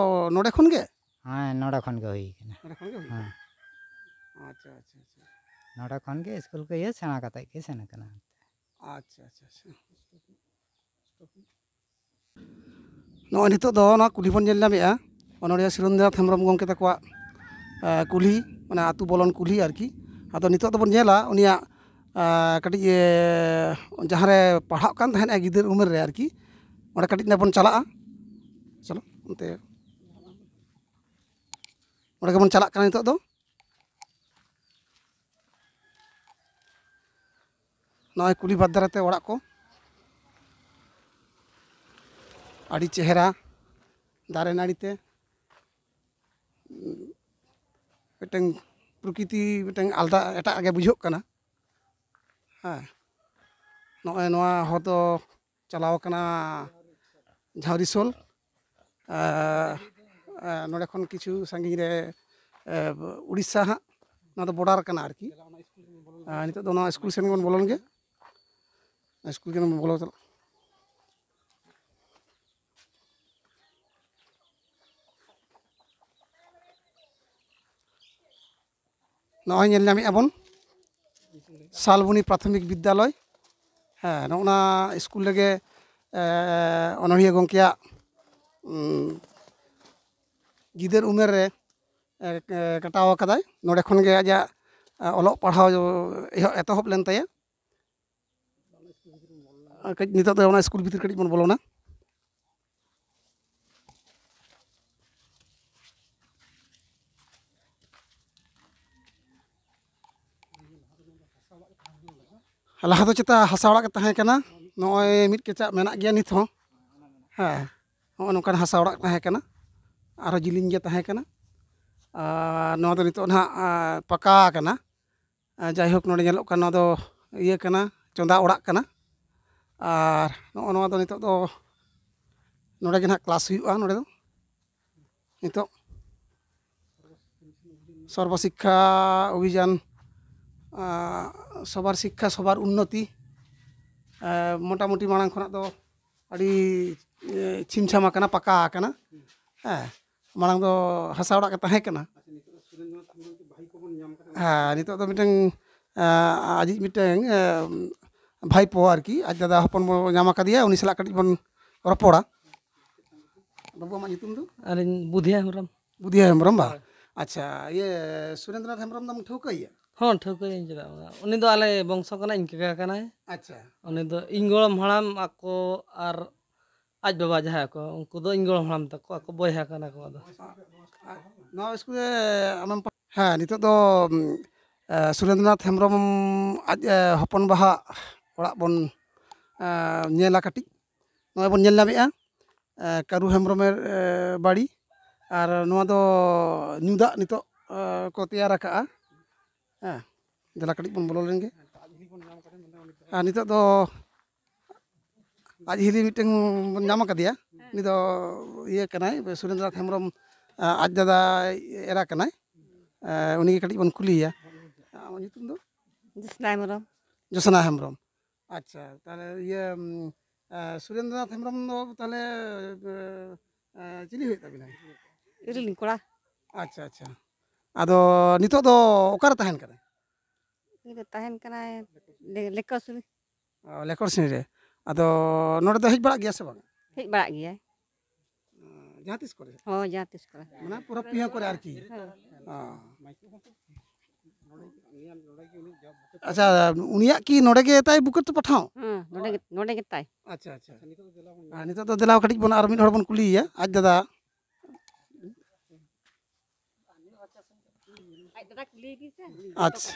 ᱱᱚᱰᱮ ᱠᱷᱚᱱ ᱜᱮ? ᱦᱮᱸ, ᱱᱚᱰᱮ ᱠᱷᱚᱱ ᱜᱮ ᱦᱩᱭ ᱠᱟᱱᱟ᱾ ᱱᱚᱰᱮ ᱠᱷᱚᱱ ᱜᱮ ᱦᱩᱭ ᱦᱮᱸ᱾ ᱠᱟᱱᱟ? ᱟᱪᱪᱷᱟ, ᱟᱪᱪᱷᱟ, ᱟᱪᱪᱷᱟ᱾ ᱱᱚᱰᱮ ᱠᱷᱚᱱ ᱜᱮ ᱥᱠᱩᱞ ᱠᱚ ᱤᱭᱟᱹ ᱥᱮᱬᱟ ᱠᱟᱛᱮᱫ ᱜᱮ ᱥᱮᱱ ᱠᱟᱱᱟ᱾ ᱟᱪᱪᱷᱟ, ᱟᱪᱪᱷᱟ, ᱟᱪᱪᱷᱟ᱾ ᱱᱚᱜᱼᱚᱭ ᱱᱤᱛᱚᱜ ᱫᱚ ᱱᱚᱣᱟ ᱠᱩᱞᱦᱤ ᱵᱚᱱ ᱧᱮᱞ ᱧᱟᱢᱮᱫᱼᱟ, ᱚᱱᱚᱞᱤᱭᱟᱹ ᱥᱩᱨᱮᱱᱫᱨᱚᱱᱟᱛᱷ ᱦᱮᱢᱵᱨᱚᱢ ᱜᱚᱢᱠᱮ ᱛᱟᱠᱚᱣᱟᱜ, ᱮ, ᱠᱩᱞᱦᱤ, ᱢᱟᱱᱮ ᱟᱹᱛᱩ ᱵᱚᱞᱚᱱ ᱠᱩᱞᱦᱤ ᱟᱨᱠᱤ᱾ ᱟᱫᱚ ᱱᱤᱛᱚᱜ ᱫᱚᱵᱚᱱ ᱧᱮᱞᱟ ᱩᱱᱤᱭᱟᱜ, ᱮ, ᱠᱟᱹᱴᱤᱡ, ᱮ, ᱡᱟᱦᱟᱸᱨᱮ ᱯᱟᱲᱦᱟᱜ ᱠᱟᱱ ᱛᱟᱦᱮᱸᱫ ᱜᱤᱫᱟᱹᱨ ᱩᱢᱮᱨ ᱨᱮ ᱟᱨᱠᱤ, ᱚᱸᱰᱮ ᱠᱟᱹᱴᱤᱡ ᱱᱟᱜ ᱵᱚᱱ ᱪᱟᱞᱟᱜᱼᱟ᱾ ᱪᱚᱞᱚ, ᱚᱱᱛᱮ ᱚᱸᱰᱮ ᱜᱮᱵᱚᱱ ᱪᱟᱞᱟᱜ ᱠᱟᱱᱟ ᱱᱤᱛᱚᱜ ᱫᱚ᱾ ᱱᱚᱜᱼᱚᱭ ᱠᱩᱞᱦᱤ ᱵᱟᱫᱽ ᱫᱷᱟᱨᱮᱛᱮ ᱚᱲᱟᱜ ᱠᱚ, ᱟᱹᱰᱤ ᱪᱮᱦᱨᱟ ᱫᱟᱨᱮ ᱱᱟᱹᱲᱤ ᱛᱮ, ᱢᱤᱫᱴᱟᱝ ᱯᱨᱚᱠᱤᱛᱤ ᱢᱤᱫᱴᱟᱝ ᱟᱞᱟᱫᱟ ᱮᱴᱟᱜ ᱜᱮ ᱵᱩᱡᱷᱟᱹᱜ ᱠᱟᱱᱟ᱾ ᱦᱮᱸ, ᱱᱚᱜᱼᱚᱭ ᱱᱚᱣᱟ ᱦᱚᱨ ᱫᱚ ᱪᱟᱞᱟᱣ ᱠᱟᱱᱟ ᱡᱷᱟᱣᱨᱤᱥᱳᱞ᱾ ᱮ, ᱮ, ᱱᱚᱰᱮ ᱠᱷᱚᱱ ᱠᱤᱪᱷᱩ ᱥᱟᱺᱜᱤᱧ ᱨᱮ, ᱮ, ᱩᱲᱤᱥᱥᱟ ᱦᱟᱸᱜ, ᱱᱚᱣᱟ ᱫᱚ ᱵᱚᱰᱟᱨ ᱠᱟᱱᱟ ᱟᱨᱠᱤ᱾ ᱮ, ᱱᱤᱛᱚᱜ ᱫᱚ ᱱᱚᱣᱟ ᱥᱠᱩᱞ ᱥᱮᱱ ᱜᱮᱵᱚᱱ ᱵᱚᱞᱚᱱ ᱜᱮ, ᱥᱠᱩᱞ ᱜᱮᱵᱚᱱ ᱵᱚᱞᱚ ᱪᱟᱞᱟᱜ᱾ ᱱᱚᱜᱼᱚᱭ ᱧᱮᱞ ᱧᱟᱢᱮᱫᱼᱟ ᱵᱚᱱ ᱥᱟᱞᱵᱚᱱᱤ ᱯᱨᱟᱛᱷᱚᱢᱤᱠ ᱵᱤᱫᱽᱫᱟᱞᱚᱭ᱾ ᱦᱮᱸ, ᱱᱚᱜᱼᱚ ᱱᱟ ᱥᱠᱩᱞ ᱨᱮᱜᱮ, ᱮ, ᱚᱱᱚᱬᱦᱤᱭᱟᱹ ᱜᱚᱢᱠᱮᱭᱟᱜ, ᱩᱢ, ᱜᱤᱫᱟᱹᱨ ᱩᱢᱮᱨ ᱨᱮ, ᱮ, ᱮ, ᱠᱟᱴᱟᱣ ᱟᱠᱟᱫᱟᱭ᱾ ᱱᱚᱰᱮ ᱠᱷᱚᱱ ᱜᱮ ᱟᱡᱟᱜ, ᱮ, ᱚᱞᱚᱜ ᱯᱟᱲᱦᱟᱣ ᱮᱦᱚᱵ, ᱮᱛᱚᱦᱚᱵ ᱞᱮᱱ ᱛᱟᱭᱟ᱾ ᱟᱨ ᱠᱟᱹᱡ ᱱᱤᱛᱚᱜ ᱫᱚ ᱚᱱᱟ ᱥᱠᱩᱞ ᱵᱷᱤᱛᱤᱨ ᱠᱟᱹᱴᱤᱡ ᱵᱚᱱ ᱵᱚᱞᱚᱱᱟ᱾ ᱞᱟᱦᱟ ᱫᱚ ᱪᱮᱛᱟ ᱦᱟᱥᱟ ᱚᱲᱟᱜ ᱜᱮ ᱛᱟᱦᱮᱸ ᱠᱟᱱᱟ᱾ ᱱᱚᱜᱼᱚᱭ ᱢᱤᱫ ᱠᱮᱪᱟᱜ ᱢᱮᱱᱟᱜ ᱜᱮᱭᱟ ᱱᱤᱛ ᱦᱚᱸ᱾ ᱦᱮᱸ, ᱱᱚᱜᱼᱚ ᱱᱚᱝᱠᱟᱱ ᱦᱟᱥᱟ ᱚᱲᱟᱜ ᱛᱟᱦᱮᱸ ᱠᱟᱱᱟ, ᱟᱨᱦᱚᱸ ᱡᱤᱞᱤᱧ ᱜᱮ ᱛᱟᱦᱮᱸ ᱠᱟᱱᱟ᱾ ᱟᱨ ᱱᱚᱣᱟ ᱫᱚ ᱱᱤᱛᱚᱜ ᱱᱟᱦᱟᱜ, ᱟᱨ, ᱯᱟᱠᱟ ᱟᱠᱟᱱᱟ᱾ ᱟᱨ ᱡᱟᱭᱦᱳᱠ, ᱱᱚᱰᱮ ᱧᱮᱞᱚᱜ ᱠᱟᱱ ᱱᱚᱣᱟ ᱫᱚ ᱤᱭᱟᱹ ᱠᱟᱱᱟ, ᱪᱚᱸᱫᱟ ᱚᱲᱟᱜ ᱠᱟᱱᱟ᱾ ᱟᱨ ᱱᱚᱜᱼᱚ ᱱᱚᱣᱟ ᱫᱚ ᱱᱤᱛᱚᱜ ᱫᱚ ᱱᱚᱰᱮ ᱜᱮ ᱱᱟᱦᱟᱜ ᱠᱞᱟᱥ ᱦᱩᱭᱩᱜᱼᱟ᱾ ᱱᱚᱰᱮ ᱫᱚ ᱱᱤᱛᱚᱜ ᱥᱚᱨᱵᱚ ᱥᱤᱠᱠᱷᱟ ᱚᱵᱷᱤᱡᱟᱱ, ᱟᱨ, ᱥᱚᱵᱟᱨ ᱥᱤᱠᱠᱷᱟ ᱥᱚᱵᱟᱨ ᱩᱱᱱᱚᱛᱤ, ᱟᱨ, ᱢᱚᱴᱟᱢᱩᱴᱤ ᱢᱟᱲᱟᱝ ᱠᱷᱚᱱᱟᱜ ᱫᱚ ᱟᱹᱰᱤ, ᱮ, ᱪᱷᱤᱢ ᱪᱷᱟᱢ ᱟᱠᱟᱱᱟ, ᱯᱟᱠᱟ ᱟᱠᱟᱱᱟ᱾ ᱦᱮᱸ, ᱢᱟᱲᱟᱝ ᱫᱚ ᱦᱟᱥᱟ ᱚᱲᱟᱜ ᱜᱮ ᱛᱟᱦᱮᱸ ᱠᱟᱱᱟ᱾ ᱦᱮᱸ, ᱱᱤᱛᱚᱜ ᱫᱚ ᱢᱤᱫᱴᱟᱝ, ᱮ, ᱟᱡᱤᱡ ᱢᱤᱫᱴᱟᱝ, ᱮ, ᱵᱷᱟᱭᱯᱳ ᱟᱨᱠᱤ, ᱟᱡ ᱫᱟᱫᱟ ᱦᱚᱯᱚᱱ ᱵᱚᱱ ᱧᱟᱢ ᱟᱠᱟᱫᱮᱭᱟ, ᱩᱱᱤ ᱥᱟᱞᱟᱜ ᱠᱟᱹᱴᱤᱡ ᱵᱚᱱ ᱨᱚᱯᱚᱲᱟ᱾ ᱵᱟᱹᱵᱩ, ᱟᱢᱟᱜ ᱧᱩᱛᱩᱢ ᱫᱚ? ᱟᱹᱞᱤᱧ ᱵᱩᱫᱷᱤᱭᱟ ᱦᱮᱢᱵᱨᱚᱢ᱾ ᱵᱩᱫᱷᱤᱭᱟ ᱦᱮᱢᱵᱨᱚᱢ, ᱵᱟ? ᱦᱳᱭ᱾ ᱟᱪᱪᱷᱟ, ᱤᱭᱟᱹ, ᱥᱩᱨᱮᱱᱫᱨᱚᱱᱟᱛᱷ ᱦᱮᱢᱵᱨᱚᱢ ᱫᱚᱢ ᱴᱷᱟᱹᱣᱠᱟᱹᱭᱮᱭᱟ? ᱦᱚᱸ, ᱴᱷᱟᱹᱣᱠᱟᱹᱭᱟᱹᱧ, ᱪᱮᱫᱟᱜ ᱵᱟᱝ? ᱩᱱᱤ ᱫᱚ ᱟᱞᱮ ᱵᱚᱝᱥᱚ ᱠᱟᱱᱟᱭ, ᱤᱧ ᱠᱟᱠᱟ ᱠᱟᱱᱟᱭ᱾ ᱟᱪᱪᱷᱟ᱾ ᱩᱱᱤ ᱫᱚ ᱤᱧ ᱜᱚᱲᱚᱢ ᱦᱟᱲᱟᱢ ᱟᱠᱚ ᱟᱨ ᱟᱡ ᱵᱟᱵᱟ ᱡᱟᱦᱟᱸᱭ ᱠᱚ, ᱩᱱᱠᱩ ᱫᱚ ᱤᱧ ᱜᱚᱲᱚᱢ ᱦᱟᱲᱟᱢ ᱛᱟᱠᱚ, ᱟᱠᱚ ᱵᱚᱭᱦᱟ ᱠᱟᱱᱟ ᱠᱚ ᱟᱫᱚ᱾ ᱟᱨ ᱱᱚᱣᱟ ᱥᱠᱩᱞ ᱨᱮ ᱟᱢᱮᱢ ᱯᱟᱲ-, ᱦᱮᱸ, ᱱᱤᱛᱚᱜ ᱫᱚ, ᱩᱢ, ᱮ, ᱥᱩᱨᱮᱱᱫᱨᱚᱱᱟᱛᱷ ᱦᱮᱢᱵᱨᱚᱢ ᱟᱡ, ᱮ, ᱦᱚᱯᱚᱱ ᱵᱟᱦᱟ ᱚᱲᱟᱜ ᱵᱚᱱ, ᱮ, ᱧᱮᱞᱟ ᱠᱟᱹᱴᱤᱡ᱾ ᱱᱚᱜᱼᱚᱭ ᱵᱚᱱ ᱧᱮᱞ ᱧᱟᱢᱮᱫᱼᱟ, ᱮ, ᱠᱟᱹᱨᱩ ᱦᱮᱢᱵᱨᱚᱢᱮᱨ, ᱮ, ᱵᱟᱲᱤ᱾ ᱟᱨ ᱱᱚᱣᱟ ᱫᱚ ᱧᱩ ᱫᱟᱜ ᱱᱤᱛᱚᱜ, ᱮ, ᱠᱚ ᱛᱮᱭᱟᱨ ᱟᱠᱟᱜᱼᱟ᱾ ᱦᱮᱸ, ᱫᱮᱞᱟ ᱠᱟᱹᱴᱤᱡ ᱵᱚᱱ ᱵᱚᱞᱚ ᱞᱮᱱ ᱜᱮ᱾ ᱟᱨ ᱱᱤᱛᱚᱜ ᱫᱚ ᱟᱡ ᱦᱤᱞᱤ ᱢᱤᱫᱴᱮᱱ ᱵᱚᱱ ᱧᱟᱢ ᱟᱠᱟᱫᱮᱭᱟ᱾ ᱩᱱᱤ ᱫᱚ ᱤᱭᱟᱹ ᱠᱟᱱᱟᱭ, ᱥᱩᱨᱮᱱᱫᱨᱚᱱᱟᱛᱷ ᱦᱮᱢᱵᱨᱚᱢ, ᱟ, ᱟᱡ ᱫᱟᱫᱟ ᱮᱨᱟ ᱠᱟᱱᱟᱭ᱾ ᱟ, ᱩᱱᱤᱜᱮ ᱠᱟᱹᱴᱤᱡ ᱵᱚᱱ ᱠᱩᱞᱤᱭᱮᱭᱟ᱾ ᱟᱢᱟᱜ ᱧᱩᱛᱩᱢ ᱫᱚ? ᱡᱳᱥᱱᱟ ᱦᱮᱢᱵᱨᱚᱢ᱾ ᱡᱳᱥᱱᱟ ᱦᱮᱢᱵᱨᱚᱢ᱾ ᱟᱪᱪᱷᱟ, ᱛᱟᱦᱚᱞᱮ ᱤᱭᱟᱹ, ᱩᱢ, ᱟ, ᱥᱩᱨᱮᱱᱫᱨᱚᱱᱟᱛᱷ ᱦᱮᱢᱵᱨᱚᱢ ᱫᱚ ᱛᱟᱦᱚᱞᱮ, ᱮ, ᱮ, ᱪᱤᱞᱤ ᱦᱩᱭᱩᱜ ᱛᱟᱵᱤᱱᱟ? ᱤᱨᱤᱞᱤᱧ ᱠᱚᱲᱟ᱾ ᱟᱪᱪᱷᱟ, ᱟᱪᱪᱷᱟ᱾ ᱟᱫᱚ ᱱᱤᱛᱚᱜ ᱫᱚ ᱚᱠᱟᱨᱮ ᱛᱟᱦᱮᱱ ᱠᱟᱱᱟᱭ? ᱩᱱᱤ ᱫᱚ ᱛᱟᱦᱮᱱ ᱠᱟᱱᱟᱭ ᱞᱮ-, ᱞᱮᱠᱚᱥᱩᱱᱤ᱾ ᱚ, ᱞᱮᱠᱚᱨᱥᱤᱱᱤ ᱨᱮ᱾ ᱟᱫᱚ ᱱᱚᱰᱮ ᱫᱚ ᱦᱮᱡ ᱵᱟᱲᱟᱜ ᱜᱮᱭᱟ ᱥᱮ ᱵᱟᱝ? ᱦᱮᱡ ᱵᱟᱲᱟᱜ ᱜᱮᱭᱟᱭ᱾ ᱡᱟᱦᱟᱸ ᱛᱤᱥ ᱠᱚᱨᱮ? ᱦᱳᱭ, ᱡᱟᱦᱟᱸ ᱛᱤᱥ ᱠᱚᱨᱮ᱾ ᱢᱟᱱᱮ ᱯᱚᱨᱚᱵᱽ ᱯᱤᱦᱟᱹ ᱠᱚᱨᱮ ᱟᱨᱠᱤ? ᱦᱳᱭ᱾ ᱚ᱾ ᱟᱪᱪᱷᱟ, ᱩᱱᱤᱭᱟᱜ ᱠᱤ ᱱᱚᱰᱮ ᱜᱮ ᱛᱟᱭ ᱵᱩᱠᱟᱹ ᱛᱚᱯᱟ ᱴᱷᱟᱶ? ᱦᱮᱸ, ᱱᱚᱰᱮ ᱜᱮ, ᱱᱚᱰᱮ ᱜᱮ ᱛᱟᱭ᱾ ᱟᱪᱪᱷᱟ, ᱟᱪᱪᱷᱟ᱾ ᱟᱨ ᱱᱤᱛᱚᱜ ᱫᱚ ᱫᱮᱞᱟ ᱠᱟᱹᱴᱤᱡ ᱵᱚᱱ ᱟᱨ ᱢᱤᱫ ᱦᱚᱲ ᱵᱚᱱ ᱠᱩᱞᱤᱭᱮᱭᱟ, ᱟᱡ ᱫᱟᱫᱟ᱾ ᱟᱡ ᱫᱟᱫᱟ ᱠᱩᱞᱤᱭᱮ ᱵᱤᱱ ᱥᱮ᱾ ᱟᱪᱪᱷᱟ,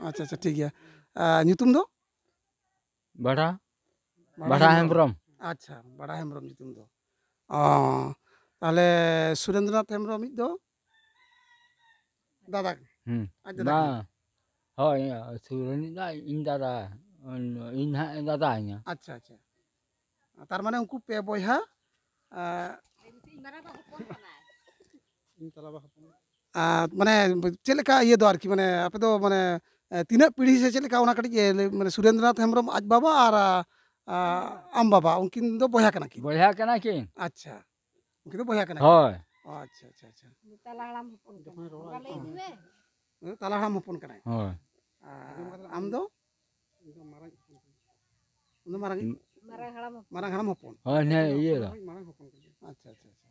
ᱟᱪᱪᱷᱟ, ᱟᱪᱪᱷᱟ, ᱴᱷᱤᱠ ᱜᱮᱭᱟ᱾ ᱟᱨ ᱧᱩᱛᱩᱢ ᱫᱚ? ᱵᱟᱲᱟ ᱵᱟᱲᱟ ᱵᱟᱲᱟ ᱦᱮᱢᱵᱨᱚᱢ᱾ ᱦᱮᱢᱵᱨᱚᱢ᱾ ᱟᱪᱪᱷᱟ, ᱵᱟᱲᱟ ᱦᱮᱢᱵᱨᱚᱢ ᱧᱩᱛᱩᱢ ᱫᱚ᱾ ᱚ, ᱛᱟᱦᱚᱞᱮ ᱥᱩᱨᱮᱱᱫᱨᱚᱱᱟᱛᱷ ᱦᱮᱢᱵᱨᱚᱢᱤᱡ ᱫᱚ ᱫᱟᱫᱟ? ᱦᱩᱸ᱾ ᱟᱡ ᱫᱟᱫᱟ ᱵᱟᱝ᱾ ᱠᱟᱱᱟᱭ? ᱦᱳᱭ, ᱥᱩᱨᱮᱱ ᱫᱚ ᱤᱧ ᱫᱟᱫᱟ, ᱤᱧ ᱱᱟᱦᱟᱜ ᱫᱟᱫᱟ ᱤᱧᱟ᱾ ᱟᱪᱪᱷᱟ, ᱟᱪᱪᱷᱟ᱾ ᱛᱟᱨ ᱢᱟᱱᱮ ᱩᱱᱠᱩ ᱯᱮ ᱵᱚᱭᱦᱟ, ᱟᱸ, ᱤᱧ ᱛᱟᱞᱟ ᱵᱟ ᱦᱚᱯᱚᱱ᱾ ᱟᱨ ᱢᱟᱱᱮ ᱪᱮᱫ ᱞᱮᱠᱟ ᱤᱭᱟᱹ ᱫᱚ ᱟᱨᱠᱤ, ᱢᱟᱱᱮ ᱟᱯᱮ ᱫᱚ ᱢᱟᱱᱮ, ᱮ, ᱛᱤᱱᱟᱹᱜ ᱯᱤᱲᱦᱤ ᱥᱮ ᱪᱮᱫ ᱞᱮᱠᱟ, ᱚᱱᱟ ᱠᱟᱹᱴᱤᱡ, ᱮ, ᱞᱟᱹᱭ, ᱢᱟᱱᱮ ᱥᱩᱨᱮᱱᱫᱨᱚᱱᱟᱛᱷ ᱦᱮᱢᱵᱨᱚᱢ ᱟᱡ ᱵᱟᱵᱟ ᱟᱨ, ᱟ, ᱟ, ᱟᱢ ᱵᱟᱵᱟ, ᱩᱱᱠᱤᱱ ᱫᱚ ᱵᱚᱭᱦᱟ ᱠᱟᱱᱟ ᱠᱤᱱ? ᱵᱚᱭᱦᱟ ᱠᱟᱱᱟ ᱠᱤᱱ᱾ ᱟᱪᱪᱷᱟ, ᱩᱱᱠᱤᱱ ᱫᱚ ᱵᱚᱭᱦᱟ ᱠᱟᱱᱟ ᱠᱤᱱ᱾ ᱦᱳᱭ᱾ ᱚ, ᱟᱪᱪᱷᱟ, ᱟᱪᱪᱷᱟ, ᱟᱪᱪᱷᱟ᱾ ᱛᱟᱞᱟ ᱦᱟᱲᱟᱢ ᱦᱚᱯᱚᱱ ᱠᱟᱱᱟ᱾ ᱵᱚᱸᱜᱟ ᱞᱟᱹᱭ ᱢᱮ᱾ ᱩᱱᱤ ᱫᱚ ᱛᱟᱞᱟ ᱦᱟᱲᱟᱢ ᱦᱚᱯᱚᱱ ᱠᱟᱱᱟᱭ᱾ ᱦᱳᱭ᱾ ᱟᱨ ᱟᱢ ᱫᱚ? ᱤᱧ ᱫᱚ ᱢᱟᱨᱟᱝ ᱦᱚᱯᱚᱱ ᱠᱟᱱᱟ᱾ ᱩᱱᱤ ᱫᱚ ᱢᱟᱨᱟᱝ ᱤᱡ? ᱢᱟᱨᱟᱝ ᱦᱟᱲᱟᱢ ᱦᱚᱯᱚᱱ᱾ ᱢᱟᱨᱟᱝ ᱦᱟᱲᱟᱢ ᱦᱚᱯᱚᱱ᱾ ᱦᱳᱭ, ᱦᱮᱸ, ᱤᱭᱟᱹ ᱫᱚ᱾ ᱢᱟᱨᱟᱝ ᱦᱚᱯᱚᱱ ᱠᱟᱱᱟ᱾ ᱟᱪᱪᱷᱟ, ᱟᱪᱪᱷᱟ, ᱟᱪᱪᱷᱟ᱾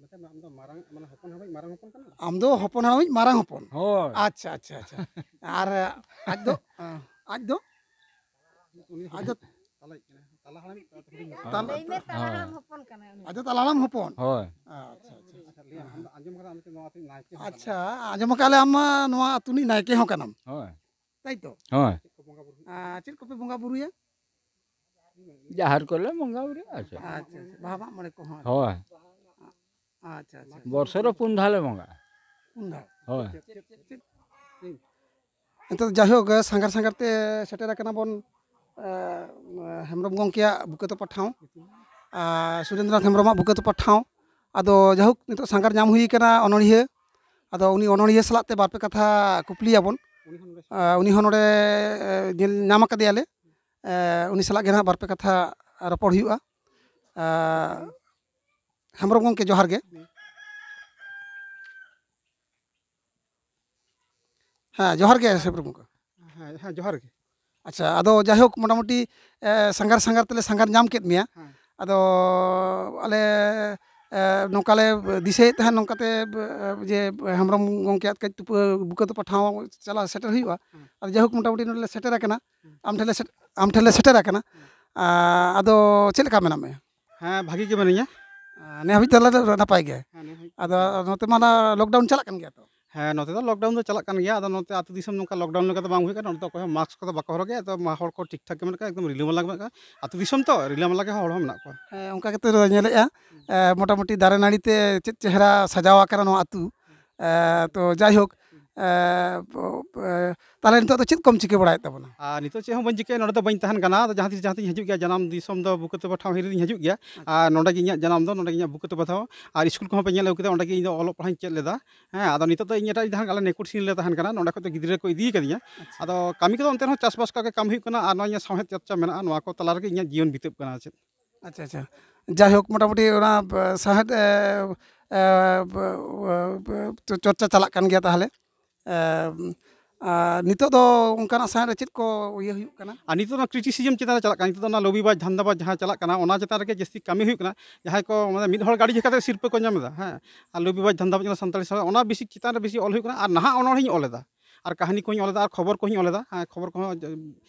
ᱢᱮᱛᱟᱭ ᱢᱮ, ᱟᱢ ᱫᱚ ᱢᱟᱨᱟᱝ, ᱢᱟᱱᱮ ᱦᱚᱯᱚᱱ ᱦᱟᱲᱟᱢᱤᱡ ᱢᱟᱨᱟᱝ ᱦᱚᱯᱚᱱ ᱠᱟᱱᱟᱢ? ᱟᱢ ᱫᱚ ᱦᱚᱯᱚᱱ ᱦᱟᱲᱟᱢᱤᱡ ᱢᱟᱨᱟᱝ ᱦᱚᱯᱚᱱ? ᱦᱳᱭ᱾ ᱟᱪᱪᱷᱟ, ᱟᱪᱪᱷᱟ, ᱟᱪᱪᱷᱟ᱾ ᱟᱨ ᱟᱡ ᱫᱚ, ᱟᱡ ᱫᱚ? ᱩᱱᱤ ᱟᱡ ᱫᱚ ᱛᱟᱞᱟᱭᱤᱡ ᱠᱟᱱᱟᱭ, ᱛᱟᱞᱟ ᱦᱟᱲᱟᱢᱤᱡ ᱛᱟᱞᱟ ᱦᱚᱯᱚᱱ᱾ ᱞᱟᱹᱭ ᱢᱮ, ᱛᱟᱞᱟ ᱦᱳᱭ᱾ ᱦᱟᱲᱟᱢ ᱦᱚᱯᱚᱱ ᱠᱟᱱᱟᱭ ᱩᱱᱤ᱾ ᱟᱡ ᱫᱚ ᱛᱟᱞᱟ ᱦᱟᱲᱟᱢ ᱦᱚᱯᱚᱱ? ᱦᱳᱭ᱾ ᱟᱪᱪᱷᱟ, ᱟᱪᱪᱷᱟ, ᱟᱪᱪᱷᱟ᱾ ᱟᱪᱪᱷᱟ, ᱞᱟᱹᱭ ᱟᱢ ᱫᱚ ᱟᱸᱡᱚᱢ ᱠᱟᱫᱟ, ᱟᱢ ᱫᱚ ᱱᱚᱣᱟ ᱟᱹᱛᱩ ᱨᱤᱱ ᱱᱟᱭᱠᱮ ᱦᱚᱸ ᱠᱟᱱᱟᱢ᱾ ᱟᱪᱪᱷᱟ, ᱟᱸᱡᱚᱢ ᱟᱠᱟᱫ ᱞᱮ ᱟᱢ ᱢᱟ ᱱᱚᱣᱟ ᱟᱹᱛᱩ ᱨᱤᱱᱤᱡ ᱱᱟᱭᱠᱮ ᱦᱚᱸ ᱠᱟᱱᱟᱢ᱾ ᱦᱳᱭ᱾ ᱛᱟᱭ ᱛᱚ? ᱦᱳᱭ᱾ ᱪᱮᱫ ᱠᱚ ᱵᱚᱸᱜᱟ ᱵᱩᱨᱩ ᱦᱩᱭᱩᱜᱼᱟ? ᱟᱨ ᱪᱮᱫ ᱠᱚᱯᱮ ᱵᱚᱸᱜᱟ ᱵᱩᱨᱩᱭᱟ? ᱡᱟᱦᱮᱨ ᱠᱚᱞᱮ ᱵᱚᱸᱜᱟ ᱵᱩᱨᱩᱭᱟ, ᱟᱨ ᱪᱮᱫ? ᱟᱪᱪᱷᱟ, ᱟᱪᱪᱷᱟ᱾ ᱵᱟᱦᱟ ᱢᱟᱜ ᱢᱚᱬᱮ ᱠᱚᱦᱚᱸ? ᱦᱳᱭ᱾ ᱟᱪᱪᱷᱟ, ᱟᱪᱪᱷᱟ, ᱟᱪᱪᱷᱟ᱾ ᱵᱚᱨᱥᱚ ᱨᱮ ᱯᱩᱱ ᱫᱷᱟᱣ ᱞᱮ ᱵᱚᱸᱜᱟᱜᱼᱟ᱾ ᱯᱩᱱ ᱫᱷᱟᱣ? ᱦᱳᱭ᱾ ᱱᱤᱛᱚᱜ ᱡᱟᱭᱦᱳᱠ, ᱥᱟᱸᱜᱷᱟᱨ ᱥᱟᱸᱜᱷᱟᱨ ᱛᱮ ᱥᱮᱴᱮᱨ ᱟᱠᱟᱱᱟ ᱵᱚᱱ, ᱮ, ᱦᱮᱢᱵᱨᱚᱢ ᱜᱚᱢᱠᱮᱭᱟᱜ ᱵᱩᱠᱟᱹ ᱛᱚᱯᱟ ᱴᱷᱟᱶ, ᱟᱨ ᱥᱩᱨᱮᱱᱫᱨᱚᱱᱟᱛᱷ ᱦᱮᱢᱵᱨᱚᱢᱟᱜ ᱵᱩᱠᱟᱹ ᱛᱚᱯᱟ ᱴᱷᱟᱶ᱾ ᱟᱫᱚ ᱡᱟᱭᱦᱳᱠ, ᱱᱤᱛᱚᱜ ᱥᱟᱸᱜᱷᱟᱨ ᱧᱟᱢ ᱦᱩᱭ ᱠᱟᱱᱟ ᱚᱱᱚᱬᱦᱤᱭᱟᱹ᱾ ᱟᱫᱚ ᱩᱱᱤ ᱚᱱᱚᱬᱦᱤᱭᱟᱹ ᱥᱟᱞᱟᱜ ᱛᱮ ᱵᱟᱨᱯᱮ ᱠᱟᱛᱷᱟ ᱠᱩᱠᱞᱤᱭᱟᱵᱚᱱ᱾ ᱩᱱᱤ ᱦᱚᱸ ᱱᱚᱰᱮ ᱮ, ᱩᱱᱤ ᱦᱚᱸ ᱱᱚᱰᱮ, ᱮ, ᱧᱮᱞ ᱧᱟᱢ ᱟᱠᱟᱫᱮᱭᱟᱞᱮ᱾ ᱮ, ᱩᱱᱤ ᱥᱟᱞᱟᱜ ᱜᱮ ᱱᱟᱦᱟᱜ ᱵᱟᱨᱯᱮ ᱠᱟᱛᱷᱟ ᱨᱚᱯᱚᱲ ᱦᱩᱭᱩᱜᱼᱟ᱾ ᱮ, ᱦᱮᱢᱵᱨᱚᱢ ᱜᱚᱢᱠᱮ, ᱡᱚᱦᱟᱨ ᱜᱮ᱾ ᱦᱮᱸ, ᱡᱚᱦᱟᱨ ᱜᱮ ᱦᱮᱢᱵᱨᱚᱢ ᱜᱚᱢᱠᱮ᱾ ᱦᱮᱸ, ᱦᱮᱸ, ᱡᱚᱦᱟᱨ ᱜᱮ᱾ ᱟᱪᱪᱷᱟ, ᱟᱫᱚ ᱡᱟᱭᱦᱳᱠ, ᱢᱚᱴᱟᱢᱩᱴᱤ, ᱮ, ᱥᱟᱸᱜᱷᱟᱨ ᱥᱟᱸᱜᱷᱟᱨ ᱛᱮᱞᱮ ᱥᱟᱸᱜᱷᱟᱨ ᱧᱟᱢ ᱠᱮᱫ ᱢᱮᱭᱟ᱾ ᱦᱮᱸ᱾ ᱟᱫᱚ ᱟᱞᱮ, ᱮ, ᱱᱚᱝᱠᱟ ᱞᱮ ᱫᱤᱥᱟᱹᱭᱮᱫ ᱛᱟᱦᱮᱸᱫ, ᱱᱚᱝᱠᱟᱛᱮ, ᱮ, ᱡᱮ ᱦᱮᱢᱵᱨᱚᱢ ᱜᱚᱢᱠᱮᱭᱟᱜ ᱠᱟᱹᱡ ᱛᱩᱯᱟᱹ ᱵᱩᱠᱟᱹ ᱛᱚᱯᱟ ᱴᱷᱟᱶ ᱪᱟᱞᱟᱣ ᱥᱮᱴᱮᱨ ᱦᱩᱭᱩᱜᱼᱟ᱾ ᱦᱮᱸ᱾ ᱟᱫᱚ ᱡᱟᱭᱦᱳᱠ, ᱢᱚᱴᱟᱢᱩᱴᱤ ᱱᱚᱰᱮ ᱞᱮ ᱥᱮᱴᱮᱨ ᱟᱠᱟᱱᱟ᱾ ᱦᱮᱸ᱾ ᱟᱢ ᱴᱷᱮᱱ ᱞᱮ ᱥᱮᱴ-, ᱟᱢ ᱴᱷᱮᱱ ᱞᱮ ᱥᱮᱴᱮᱨ ᱟᱠᱟᱱᱟ᱾ ᱦᱮᱸ᱾ ᱟ, ᱟᱫᱚ ᱪᱮᱫ ᱞᱮᱠᱟ ᱢᱮᱱᱟᱜ ᱢᱮᱭᱟ? ᱦᱮᱸ, ᱵᱷᱟᱹᱜᱤ ᱜᱮ ᱢᱤᱱᱟᱹᱧᱟ᱾ ᱟ, ᱱᱤᱭᱟᱹ ᱦᱟᱹᱵᱤᱡ ᱛᱟᱦᱞᱮ ᱱᱟᱯᱟᱭ ᱜᱮ᱾ ᱦᱮᱸ, ᱱᱤᱭᱟᱹ ᱦᱟᱹᱵᱤᱡ᱾ ᱟᱫᱚ ᱱᱚᱛᱮ ᱢᱟ ᱚᱱᱟ lockdown ᱪᱟᱞᱟᱜ ᱠᱟᱱ ᱜᱮᱭᱟ ᱛᱚ? ᱦᱮᱸ, ᱱᱚᱛᱮ ᱫᱚ ᱞᱚᱠᱰᱟᱣᱩᱱ ᱫᱚ ᱪᱟᱞᱟᱜ ᱠᱟᱱ ᱜᱮᱭᱟ᱾ ᱟᱫᱚ ᱱᱚᱛᱮ ᱟᱹᱛᱩ ᱫᱤᱥᱚᱢ ᱱᱚᱝᱠᱟ ᱞᱚᱠᱰᱟᱣᱩᱱ ᱞᱮᱠᱟ ᱫᱚ ᱵᱟᱝ ᱦᱩᱭ ᱠᱟᱱᱟ᱾ ᱱᱚᱛᱮ ᱫᱚ ᱚᱠᱚᱭ ᱦᱚᱸ ᱢᱟᱥᱠ ᱠᱚᱫᱚ ᱵᱟᱠᱚ ᱦᱚᱨᱚᱜᱮᱫᱼᱟ᱾ ᱟᱫᱚ ᱢᱟ ᱦᱚᱲ ᱠᱚ ᱴᱷᱤᱠ ᱴᱷᱟᱠ ᱜᱮ ᱢᱮᱱᱟᱜ ᱠᱚᱣᱟ, ᱮᱠᱫᱚᱢ ᱨᱤᱞᱟᱹᱢᱟᱞᱟ ᱜᱮ ᱢᱮᱱᱟᱜ ᱠᱚᱣᱟ᱾ ᱟᱹᱛᱩ ᱫᱤᱥᱚᱢ ᱛᱚ ᱨᱤᱞᱟᱹᱢᱟᱞᱟ ᱜᱮ ᱦᱚᱲ ᱦᱚᱸ ᱢᱮᱱᱟᱜ ᱠᱚᱣᱟ᱾ ᱦᱮᱸ, ᱚᱱᱠᱟ ᱜᱮᱛᱚ ᱧᱮᱞᱮᱫᱼᱟ᱾ ᱮ, ᱢᱚᱴᱟᱢᱩᱴᱤ ᱫᱟᱨᱮ ᱱᱟᱹᱲᱤ ᱛᱮ ᱪᱮᱫ ᱪᱮᱦᱨᱟ ᱥᱟᱡᱟᱣ ᱟᱠᱟᱱᱟ ᱱᱚᱣᱟ ᱟᱹᱛᱩ᱾ ᱮ, ᱛᱚ ᱡᱟᱭᱦᱳᱠ, ᱮ, ᱯᱚ-, ᱮ, ᱛᱟᱦᱚᱞᱮ ᱱᱤᱛᱚᱜ ᱫᱚ ᱪᱮᱫ ᱠᱚᱢ ᱪᱤᱠᱟᱹ ᱵᱟᱲᱟᱭᱮᱫ ᱛᱟᱵᱚᱱᱟ? ᱟᱨ ᱱᱤᱛᱚᱜ ᱪᱮᱫ ᱦᱚᱸ ᱵᱟᱹᱧ ᱪᱤᱠᱟᱹᱭᱟ, ᱱᱚᱰᱮ ᱫᱚ ᱵᱟᱹᱧ ᱛᱟᱦᱮᱱ ᱠᱟᱱᱟ᱾ ᱟᱫᱚ ᱡᱟᱦᱟᱸ ᱛᱤᱥ ᱡᱟᱦᱟᱸ ᱛᱤᱧ ᱦᱤᱡᱩᱜ ᱜᱮᱭᱟ, ᱡᱟᱱᱟᱢ ᱫᱤᱥᱚᱢ ᱫᱚ ᱵᱩᱠᱟᱹ ᱛᱚᱯᱟ ᱴᱷᱟᱶ ᱦᱤᱨᱤ ᱨᱤᱧ ᱦᱤᱡᱩᱜ ᱜᱮᱭᱟ᱾ ᱟᱨ ᱱᱚᱰᱮ ᱜᱮ ᱤᱧᱟᱹᱜ ᱡᱟᱱᱟᱢ ᱫᱚ, ᱱᱚᱰᱮ ᱜᱮ ᱤᱧᱟᱹᱜ ᱵᱩᱠᱟᱹ ᱛᱚᱯᱟ ᱴᱷᱟᱶ᱾ ᱟᱨ ᱤᱥᱠᱩᱞ ᱠᱚᱦᱚᱸ ᱯᱮ ᱧᱮᱞ ᱟᱹᱜᱩ ᱠᱮᱫᱟ, ᱚᱸᱰᱮ ᱜᱮ ᱤᱧ ᱫᱚ ᱚᱞᱚᱜ ᱯᱟᱲᱦᱟᱣᱤᱧ ᱪᱮᱫ ᱞᱮᱫᱟ᱾ ᱦᱮᱸ, ᱟᱫᱚ ᱱᱤᱛᱚᱜ ᱫᱚ ᱤᱧ ᱮᱴᱟᱜ ᱡᱟᱦᱟᱸ ᱟᱞᱮ ᱱᱮᱠᱩᱴ ᱥᱤᱱ ᱞᱮ ᱛᱟᱦᱮᱱ ᱠᱟᱱᱟ, ᱱᱚᱸᱰᱮ ᱠᱷᱚᱱ ᱫᱚ ᱜᱤᱫᱽᱨᱟᱹ ᱠᱚ ᱤᱫᱤ ᱠᱟᱫᱤᱧᱟ᱾ ᱟᱪᱪᱷᱟ᱾ ᱟᱫᱚ ᱠᱟᱹᱢᱤ ᱠᱚᱫᱚ ᱚᱱᱛᱮ ᱨᱮᱦᱚᱸ ᱪᱟᱥᱵᱟᱥ ᱠᱚᱜᱮ ᱠᱟᱹᱢᱤ ᱦᱩᱭᱩᱜ ᱠᱟᱱᱟ, ᱟᱨ ᱱᱚᱣᱟ ᱤᱧᱟᱹᱜ ᱥᱟᱶᱦᱮᱫ ᱪᱚᱨᱪᱟ ᱢᱮᱱᱟᱜᱼᱟ, ᱱᱚᱣᱟ ᱠᱚ ᱛᱟᱞᱟ ᱨᱮᱜᱮ ᱤᱧᱟᱹᱜ ᱡᱤᱭᱚᱱ ᱵᱤᱛᱟᱹᱜ ᱠᱟᱱᱟ᱾ ᱪᱮᱫ? ᱟᱪᱪᱷᱟ, ᱟᱪᱪᱷᱟ᱾ ᱡᱟᱭᱦᱳᱠ, ᱢᱚᱴᱟᱢᱩᱴᱤ ᱚᱱᱟ, ᱮ, ᱥᱟᱶᱦᱮᱫ, ᱮ, ᱮ, ᱵ-, ᱵ-, ᱵ-, ᱪᱚᱨᱪᱟ ᱪᱟᱞᱟᱜ ᱠᱟᱱ ᱜᱮᱭᱟ ᱛᱟᱦᱚᱞᱮ᱾ ᱮ, ᱟᱨ ᱱᱤᱛᱚᱜ ᱫᱚ ᱚᱱᱠᱟᱱᱟᱜ ᱥᱟᱶᱦᱮᱫ ᱨᱮ ᱪᱮᱫ ᱠᱚ ᱤᱭᱟᱹ ᱦᱩᱭᱩᱜ ᱠᱟᱱᱟ? ᱟᱨ ᱱᱤᱛᱚᱜ ᱫᱚ ᱠᱨᱤᱴᱤᱥᱤᱡᱚᱢ ᱪᱮᱛᱟᱱ ᱨᱮ ᱪᱟᱞᱟᱜ ᱠᱟᱱᱟ, ᱱᱤᱛᱚᱜ ᱫᱚ ᱚᱱᱟ ᱞᱚᱵᱤᱵᱟᱡᱽ ᱫᱷᱟᱱᱫᱟᱵᱟᱡᱽ ᱡᱟᱦᱟᱸ ᱪᱟᱞᱟᱜ ᱠᱟᱱᱟ, ᱚᱱᱟ ᱪᱮᱛᱟᱱ ᱨᱮᱜᱮ ᱡᱟᱹᱥᱛᱤ ᱠᱟᱹᱢᱤ ᱦᱩᱭᱩᱜ ᱠᱟᱱᱟ᱾ ᱡᱟᱦᱟᱸᱭ ᱠᱚ, ᱢᱟᱱᱮ, ᱢᱤᱫ ᱦᱚᱲ ᱜᱟᱹᱰᱤ ᱪᱤᱠᱟᱹᱛᱮ ᱥᱤᱨᱯᱟᱹ ᱠᱚ ᱧᱟᱢ ᱮᱫᱟ, ᱦᱮᱸ, ᱟᱨ ᱞᱚᱵᱤᱵᱟᱡᱽ ᱫᱷᱟᱱᱫᱟᱵᱟᱡᱽ ᱚᱱᱟ ᱥᱟᱱᱛᱟᱲᱤ ᱥᱟᱶᱦᱮᱫ, ᱚᱱᱟ ᱵᱮᱥᱤ ᱪᱮᱛᱟᱱ ᱨᱮ ᱵᱮᱥᱤ ᱚᱞ ᱦᱩᱭᱩᱜ ᱠᱟᱱᱟ᱾ ᱟᱨ ᱱᱟᱦᱟᱜ ᱚᱱᱚᱬᱦᱮᱧ ᱚᱞ ᱮᱫᱟ, ᱟᱨ ᱠᱟᱹᱦᱱᱤ ᱠᱚᱦᱚᱸᱧ ᱚᱞ ᱮᱫᱟ, ᱟᱨ ᱠᱷᱚᱵᱚᱨ ᱠᱚᱦᱚᱸᱧ ᱚᱞ ᱮᱫᱟ᱾ ᱦᱮᱸ, ᱠᱷᱚᱵᱚᱨ ᱠᱚᱦᱚᱸ ᱡ-,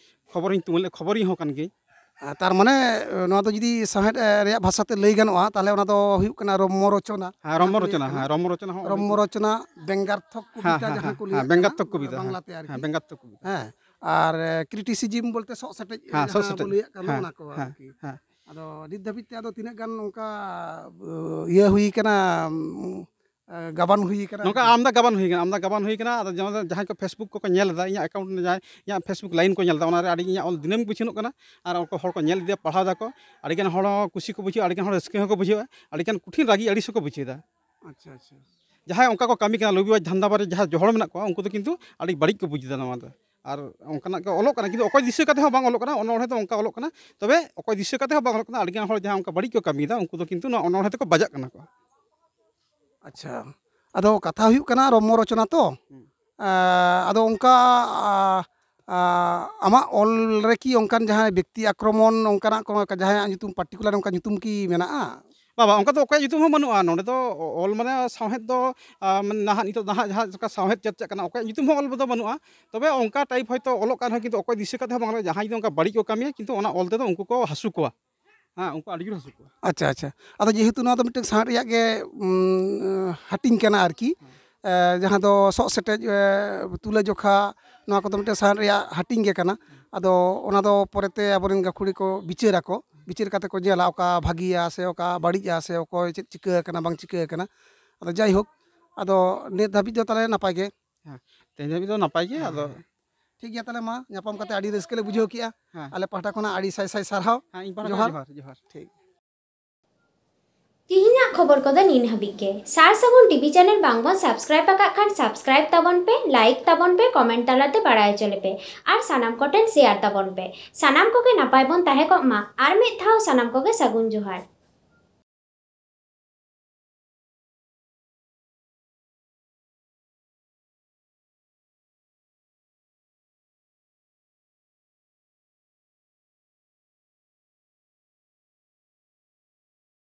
ᱠᱷᱚᱵᱚᱨᱤᱧ ᱛᱩᱢᱟᱹᱞ, ᱠᱷᱚᱵᱚᱨᱤᱭᱟᱹ ᱦᱚᱸ ᱠᱟᱱ ᱜᱤᱭᱟᱹᱧ᱾ ᱟᱨ ᱛᱟᱨ ᱢᱟᱱᱮ, ᱱᱚᱣᱟ ᱫᱚ ᱡᱩᱫᱤ ᱥᱟᱶᱦᱮᱫ, ᱮ, ᱨᱮᱭᱟᱜ ᱵᱷᱟᱥᱟ ᱛᱮ ᱞᱟᱹᱭ ᱜᱟᱱᱚᱜᱼᱟ, ᱛᱟᱦᱚᱞᱮ ᱚᱱᱟ ᱫᱚ ᱦᱩᱭᱩᱜ ᱠᱟᱱᱟ ᱨᱚᱢᱢᱚ ᱨᱚᱪᱚᱱᱟ᱾ ᱦᱮᱸ, ᱡᱟᱦᱟᱸ ᱨᱚᱢᱢᱚ ᱠᱚ ᱞᱟᱹᱭᱮᱫ ᱨᱚᱪᱚᱱᱟ, ᱠᱟᱱᱟ᱾ ᱦᱮᱸ, ᱨᱚᱢᱢᱚ ᱨᱚᱪᱚᱱᱟ ᱦᱚᱸ ᱨᱚᱢᱢᱚ ᱨᱚᱪᱚᱱᱟ, ᱵᱮᱝᱜᱟᱨᱛᱷᱚᱠ ᱦᱮᱸ, ᱠᱚᱵᱤᱛᱟ ᱦᱮᱸ, ᱡᱟᱦᱟᱸ ᱦᱮᱸ, ᱠᱚ ᱦᱮᱸ, ᱞᱟᱹᱭᱮᱫ ᱵᱮᱝᱜᱟᱛᱛᱚᱠ ᱠᱟᱱᱟ, ᱠᱚᱵᱤᱛᱟ, ᱦᱮᱸ, ᱵᱟᱝᱞᱟᱛᱮ ᱟᱨᱠᱤ᱾ ᱦᱮᱸ, ᱵᱮᱝᱜᱟᱛᱛᱚᱠ ᱠᱚᱵᱤᱛᱟ᱾ ᱦᱮᱸ, ᱟᱨ, ᱮ, ᱠᱨᱤᱴᱤᱥᱤᱡᱤᱢ ᱵᱚᱞᱛᱮ ᱥᱚᱜ ᱥᱮᱴᱮᱡ ᱦᱮᱸ, ᱡᱟᱦᱟᱸ ᱥᱚᱜ ᱥᱮᱴᱮᱡ᱾ ᱵᱚ ᱞᱟᱹᱭᱟᱜ ᱠᱟᱱ ᱦᱮᱸ, ᱚᱱᱟ ᱠᱚ ᱦᱮᱸ, ᱟᱨᱠᱤ᱾ ᱦᱮᱸ᱾ ᱟᱫᱚ ᱱᱤᱛ ᱫᱷᱟᱹᱵᱤᱡ ᱛᱮ ᱟᱫᱚ ᱛᱤᱱᱟᱹᱜ ᱜᱟᱱ ᱚᱱᱠᱟ, ᱮ, ᱤᱭᱟᱹ ᱦᱩᱭ ᱠᱟᱱᱟ, ᱩᱢ, ᱮ, ᱜᱟᱵᱟᱱ ᱦᱩᱭ ᱠᱟᱱᱟ ᱱᱚᱝᱠᱟ ᱟᱨᱠᱤ? ᱟᱢᱫᱟ ᱜᱟᱵᱟᱱ ᱦᱩᱭ ᱠᱟᱱᱟ, ᱟᱢᱫᱟ ᱜᱟᱵᱟᱱ ᱦᱩᱭ ᱠᱟᱱᱟ᱾ ᱟᱫᱚ ᱡᱟᱦᱟᱸ, ᱡᱟᱦᱟᱸᱭ ᱠᱚ Facebook ᱠᱚᱠᱚ ᱧᱮᱞ ᱮᱫᱟ, ᱤᱧᱟᱹᱜ account ᱨᱮ ᱡᱟᱦᱟᱸᱭ ᱤᱧᱟᱹᱜ Facebook line ᱠᱚ ᱧᱮᱞ ᱮᱫᱟ, ᱚᱱᱟ ᱨᱮ ᱟᱹᱰᱤ ᱤᱧᱟᱹᱜ ᱚᱞ ᱫᱤᱱᱟᱹᱢ ᱜᱮ ᱩᱪᱷᱟᱹᱱᱚᱜ ᱠᱟᱱᱟ᱾ ᱟᱨ ᱩᱱᱠᱩ ᱦᱚᱲ ᱠᱚ ᱧᱮᱞ ᱤᱫᱤᱭᱟ, ᱯᱟᱲᱦᱟᱣ ᱫᱟᱠᱚ, ᱟᱹᱰᱤ ᱜᱟᱱ ᱦᱚᱲ ᱦᱚᱸ ᱠᱩᱥᱤ ᱠᱚ ᱵᱩᱡᱷᱟᱹᱣᱟ, ᱟᱹᱰᱤ ᱜᱟᱱ ᱦᱚᱲ ᱨᱟᱹᱥᱠᱟᱹ ᱦᱚᱸᱠᱚ ᱵᱩᱡᱷᱟᱹᱣᱟ, ᱟᱹᱰᱤ ᱜᱟᱱ ᱠᱩᱴᱷᱤᱱ ᱨᱟᱹᱜᱤ ᱟᱹᱲᱤᱥ ᱦᱚᱸᱠᱚ ᱵᱩᱡᱷᱟᱹᱣ ᱮᱫᱟ᱾ ᱟᱪᱪᱷᱟ, ᱟᱪᱪᱷᱟ᱾ ᱡᱟᱦᱟᱸᱭ ᱚᱱᱠᱟ ᱠᱚ ᱠᱟᱹᱢᱤ ᱠᱟᱱᱟ, ᱞᱚᱵᱤᱵᱟᱡᱽ ᱫᱷᱟᱱᱫᱟᱵᱟᱡᱽ ᱨᱮ ᱡᱟᱦᱟᱸ ᱡᱚᱦᱚᱲ ᱢᱮᱱᱟᱜ ᱠᱚᱣᱟ, ᱩᱱᱠᱩ ᱫᱚ ᱠᱤᱱᱛᱩ ᱟᱹᱰᱤ ᱵᱟᱹᱲᱤᱡ ᱠᱚ ᱵᱩᱡᱽ ᱮᱫᱟ ᱱᱚᱣᱟ ᱫᱚ᱾ ᱟᱨ ᱚᱱᱠᱟᱱᱟᱜ ᱜᱮ ᱚᱞᱚᱜ ᱠᱟᱱᱟ, ᱠᱤᱱᱛᱩ ᱚᱠᱚᱭ ᱫᱤᱥᱟᱹ ᱠᱟᱛᱮ ᱦᱚᱸ ᱵᱟᱝ ᱚᱞᱚᱜ ᱠᱟᱱᱟ, ᱚᱱᱚᱬᱦᱮ ᱫᱚ ᱚᱱᱠᱟ ᱚᱞᱚᱜ ᱠᱟᱱᱟ᱾ ᱛᱚᱵᱮ ᱚᱠᱚᱭ ᱫᱤᱥᱟᱹ ᱠᱟᱛᱮ ᱦᱚᱸ ᱵᱟᱝ ᱚᱞᱚᱜ ᱠᱟᱱᱟ, ᱟᱹᱰᱤ ᱜᱟᱱ ᱦᱚᱲ ᱡᱟᱦᱟᱸ ᱚᱱᱠᱟ ᱵᱟᱹᱲᱤᱡ ᱠᱚ ᱠᱟᱹᱢᱤᱭᱮᱫᱟ, ᱩᱱᱠᱩ ᱫᱚ ᱠᱤᱱᱛᱩ ᱱᱚᱣᱟ ᱚᱱᱚᱬᱦᱮ ᱛᱮᱠᱚ ᱵᱟᱡᱟᱜ ᱠᱟᱱᱟ ᱠᱚ᱾ ᱟᱪᱪᱷᱟ, ᱟᱫᱚ ᱠᱟᱛᱷᱟ ᱦᱩᱭᱩᱜ ᱠᱟᱱᱟ ᱨᱚᱢᱢᱚ ᱨᱚᱪᱚᱱᱟ ᱛᱚ᱾ ᱦᱩᱸ᱾ ᱟᱸ, ᱟᱫᱚ ᱚᱱᱠᱟ, ᱟ, ᱟ, ᱟᱢᱟᱜ ᱚᱞ ᱨᱮᱠᱤ ᱚᱱᱠᱟᱱ ᱡᱟᱦᱟᱸᱭ ᱵᱮᱠᱛᱤ ᱟᱠᱨᱚᱢᱚᱱ ᱚᱱᱠᱟᱱᱟᱜ ᱠᱚ, ᱡᱟᱦᱟᱸᱭᱟᱜ ᱧᱩᱛᱩᱢ particular ᱚᱱᱠᱟ ᱧᱩᱛᱩᱢ ᱠᱤ ᱢᱮᱱᱟᱜᱼᱟ? ᱵᱟᱵᱟ, ᱚᱱᱠᱟ ᱫᱚ ᱚᱠᱚᱭᱟᱜ ᱧᱩᱛᱩᱢ ᱦᱚᱸ ᱵᱟᱹᱱᱩᱜᱼᱟ᱾ ᱱᱚᱰᱮ ᱫᱚ ᱚ-, ᱚᱞ ᱢᱟᱱᱮ ᱥᱟᱶᱦᱮᱫ ᱫᱚ, ᱟ, ᱢᱟᱱᱮ ᱱᱟᱦᱟᱜ ᱱᱤᱛᱚᱜ ᱱᱟᱦᱟᱜ ᱡᱟᱦᱟᱸ ᱞᱮᱠᱟ ᱥᱟᱶᱦᱮᱫ ᱪᱚᱨᱪᱟᱜ ᱠᱟᱱᱟ, ᱚᱠᱚᱭᱟᱜ ᱧᱩᱛᱩᱢ ᱦᱚᱸ ᱚᱞ ᱫᱚ ᱵᱟᱹᱱᱩᱜᱼᱟ᱾ ᱛᱚᱵᱮ ᱚᱱᱠᱟ type ᱦᱚᱭᱛᱳ ᱚᱞᱚᱜ ᱠᱟᱱ ᱨᱮᱦᱚᱸ, ᱠᱤᱱᱛᱩ ᱚᱠᱚᱭ ᱫᱤᱥᱟᱹ ᱠᱟᱛᱮ ᱦᱚᱸ ᱵᱟᱝ ᱚᱞᱚᱜᱼᱟ᱾ ᱡᱟᱦᱟᱸᱭ ᱡᱩᱫᱤ ᱚᱱᱠᱟ ᱵᱟᱹᱲᱤᱡ ᱠᱚ ᱠᱟᱹᱢᱤᱭᱟ, ᱠᱤᱱᱛᱩ ᱚᱱᱟ ᱚᱞ ᱛᱮᱫᱚ ᱩᱱᱠᱩ ᱠᱚ ᱦᱟᱹᱥᱩ ᱠᱚᱣᱟ᱾ ᱦᱮᱸ, ᱩᱱᱠᱩ ᱟᱹᱰᱤ ᱡᱳᱨ ᱦᱟᱹᱥᱩ ᱠᱚᱣᱟ᱾ ᱟᱪᱪᱷᱟ, ᱟᱪᱪᱷᱟ᱾ ᱟᱫᱚ ᱡᱮᱦᱮᱛᱩ ᱱᱚᱣᱟ ᱫᱚ ᱢᱤᱫᱴᱮᱱ ᱥᱟᱶᱦᱮᱫ ᱨᱮᱭᱟᱜ ᱜᱮ, ᱩᱢ, ᱦᱟᱹᱴᱤᱧ ᱠᱟᱱᱟ ᱟᱨᱠᱤ᱾ ᱦᱮᱸ᱾ ᱮ, ᱡᱟᱦᱟᱸ ᱫᱚ ᱥᱚᱜ ᱥᱮᱴᱮᱡ, ᱮ, ᱛᱩᱞᱟᱹᱡᱚᱠᱷᱟ, ᱱᱚᱣᱟ ᱠᱚᱫᱚ ᱢᱤᱫᱴᱮᱱ ᱥᱟᱶᱦᱮᱫ ᱨᱮᱭᱟᱜ ᱦᱟᱹᱴᱤᱧ ᱜᱮ ᱠᱟᱱᱟ᱾ ᱟᱫᱚ ᱚᱱᱟ ᱫᱚ ᱯᱚᱨᱮᱛᱮ ᱟᱵᱚᱨᱮᱱ ᱜᱟᱹᱠᱷᱩᱲᱤ ᱠᱚ ᱵᱤᱪᱟᱹᱨᱟᱠᱚ, ᱵᱤᱪᱟᱹᱨ ᱠᱟᱛᱮ ᱠᱚ ᱧᱮᱞᱟ ᱚᱠᱟ ᱵᱷᱟᱹᱜᱤᱭᱟ ᱥᱮ ᱚᱠᱟ ᱵᱟᱹᱲᱤᱡᱼᱟ ᱥᱮ ᱚᱠᱚᱭ ᱪᱮᱫ ᱪᱤᱠᱟᱹ ᱟᱠᱟᱱᱟ ᱵᱟᱝ ᱪᱤᱠᱟᱹ ᱟᱠᱟᱱᱟ᱾ ᱟᱫᱚ ᱡᱟᱭᱦᱳᱠ, ᱟᱫᱚ ᱱᱤᱛ ᱫᱷᱟᱹᱵᱤᱡ ᱫᱚ ᱛᱟᱦᱚᱞᱮ ᱱᱟᱯᱟᱭ ᱜᱮ᱾ ᱦᱮᱸ, ᱛᱮᱦᱮᱧ ᱫᱷᱟᱹᱵᱤᱡ ᱫᱚ ᱱᱟᱯᱟᱭ ᱜᱮ᱾ ᱟᱫᱚ ᱦᱮᱸ, ᱴᱷᱤᱠ ᱜᱮᱭᱟ, ᱛᱟᱦᱚᱞᱮ ᱢᱟ ᱧᱟᱯᱟᱢ ᱠᱟᱛᱮ ᱟᱹᱰᱤ ᱨᱟᱹᱥᱠᱟᱹ ᱞᱮ ᱵᱩᱡᱷᱟᱹᱣ ᱠᱮᱜᱼᱟ᱾ ᱦᱮᱸ᱾ ᱟᱞᱮ ᱯᱟᱦᱴᱟ ᱠᱷᱚᱱᱟᱜ ᱟᱹᱰᱤ ᱥᱟᱭ ᱥᱟᱭ ᱥᱟᱨᱦᱟᱣ᱾ ᱦᱮᱸ, ᱤᱧ ᱯᱟᱦᱴᱟ ᱡᱚᱦᱟᱨ᱾ ᱠᱷᱚᱱ ᱡᱚᱦᱟᱨ, ᱡᱚᱦᱟᱨ᱾ ᱴᱷᱤᱠ᱾ ᱛᱤᱦᱤᱧᱟᱜ ᱠᱷᱚᱵᱚᱨ ᱠᱚᱫᱚ ᱱᱤᱱ ᱦᱟᱹᱵᱤᱡ ᱜᱮ᱾ ᱥᱟᱨ ᱥᱟᱹᱜᱩᱱ ᱴᱤᱵᱷᱤ ᱪᱮᱱᱮᱞ ᱵᱟᱝ ᱵᱚᱱ subscribe ᱟᱠᱟᱫ ᱠᱷᱟᱱ subscribe ᱛᱟᱵᱚᱱ ᱯᱮ, like ᱛᱟᱵᱚᱱ ᱯᱮ, comment ᱛᱟᱞᱟᱛᱮ ᱵᱟᱲᱟᱭ ᱦᱚᱪᱚ ᱞᱮᱯᱮ ᱟᱨ ᱥᱟᱱᱟᱢ ᱠᱚᱴᱷᱮᱱ share ᱛᱟᱵᱚᱱ ᱯᱮ᱾ ᱥᱟᱱᱟᱢ ᱠᱚᱜᱮ ᱱᱟᱯᱟᱭ ᱵᱚᱱ ᱛᱟᱦᱮᱸ ᱠᱚᱜ ᱢᱟ᱾ ᱟᱨ ᱢᱤᱫ ᱫᱷᱟᱣ ᱥᱟᱱᱟᱢ ᱠᱚᱜᱮ ᱥᱟᱹᱜᱩᱱ ᱡᱚᱦᱟᱨ᱾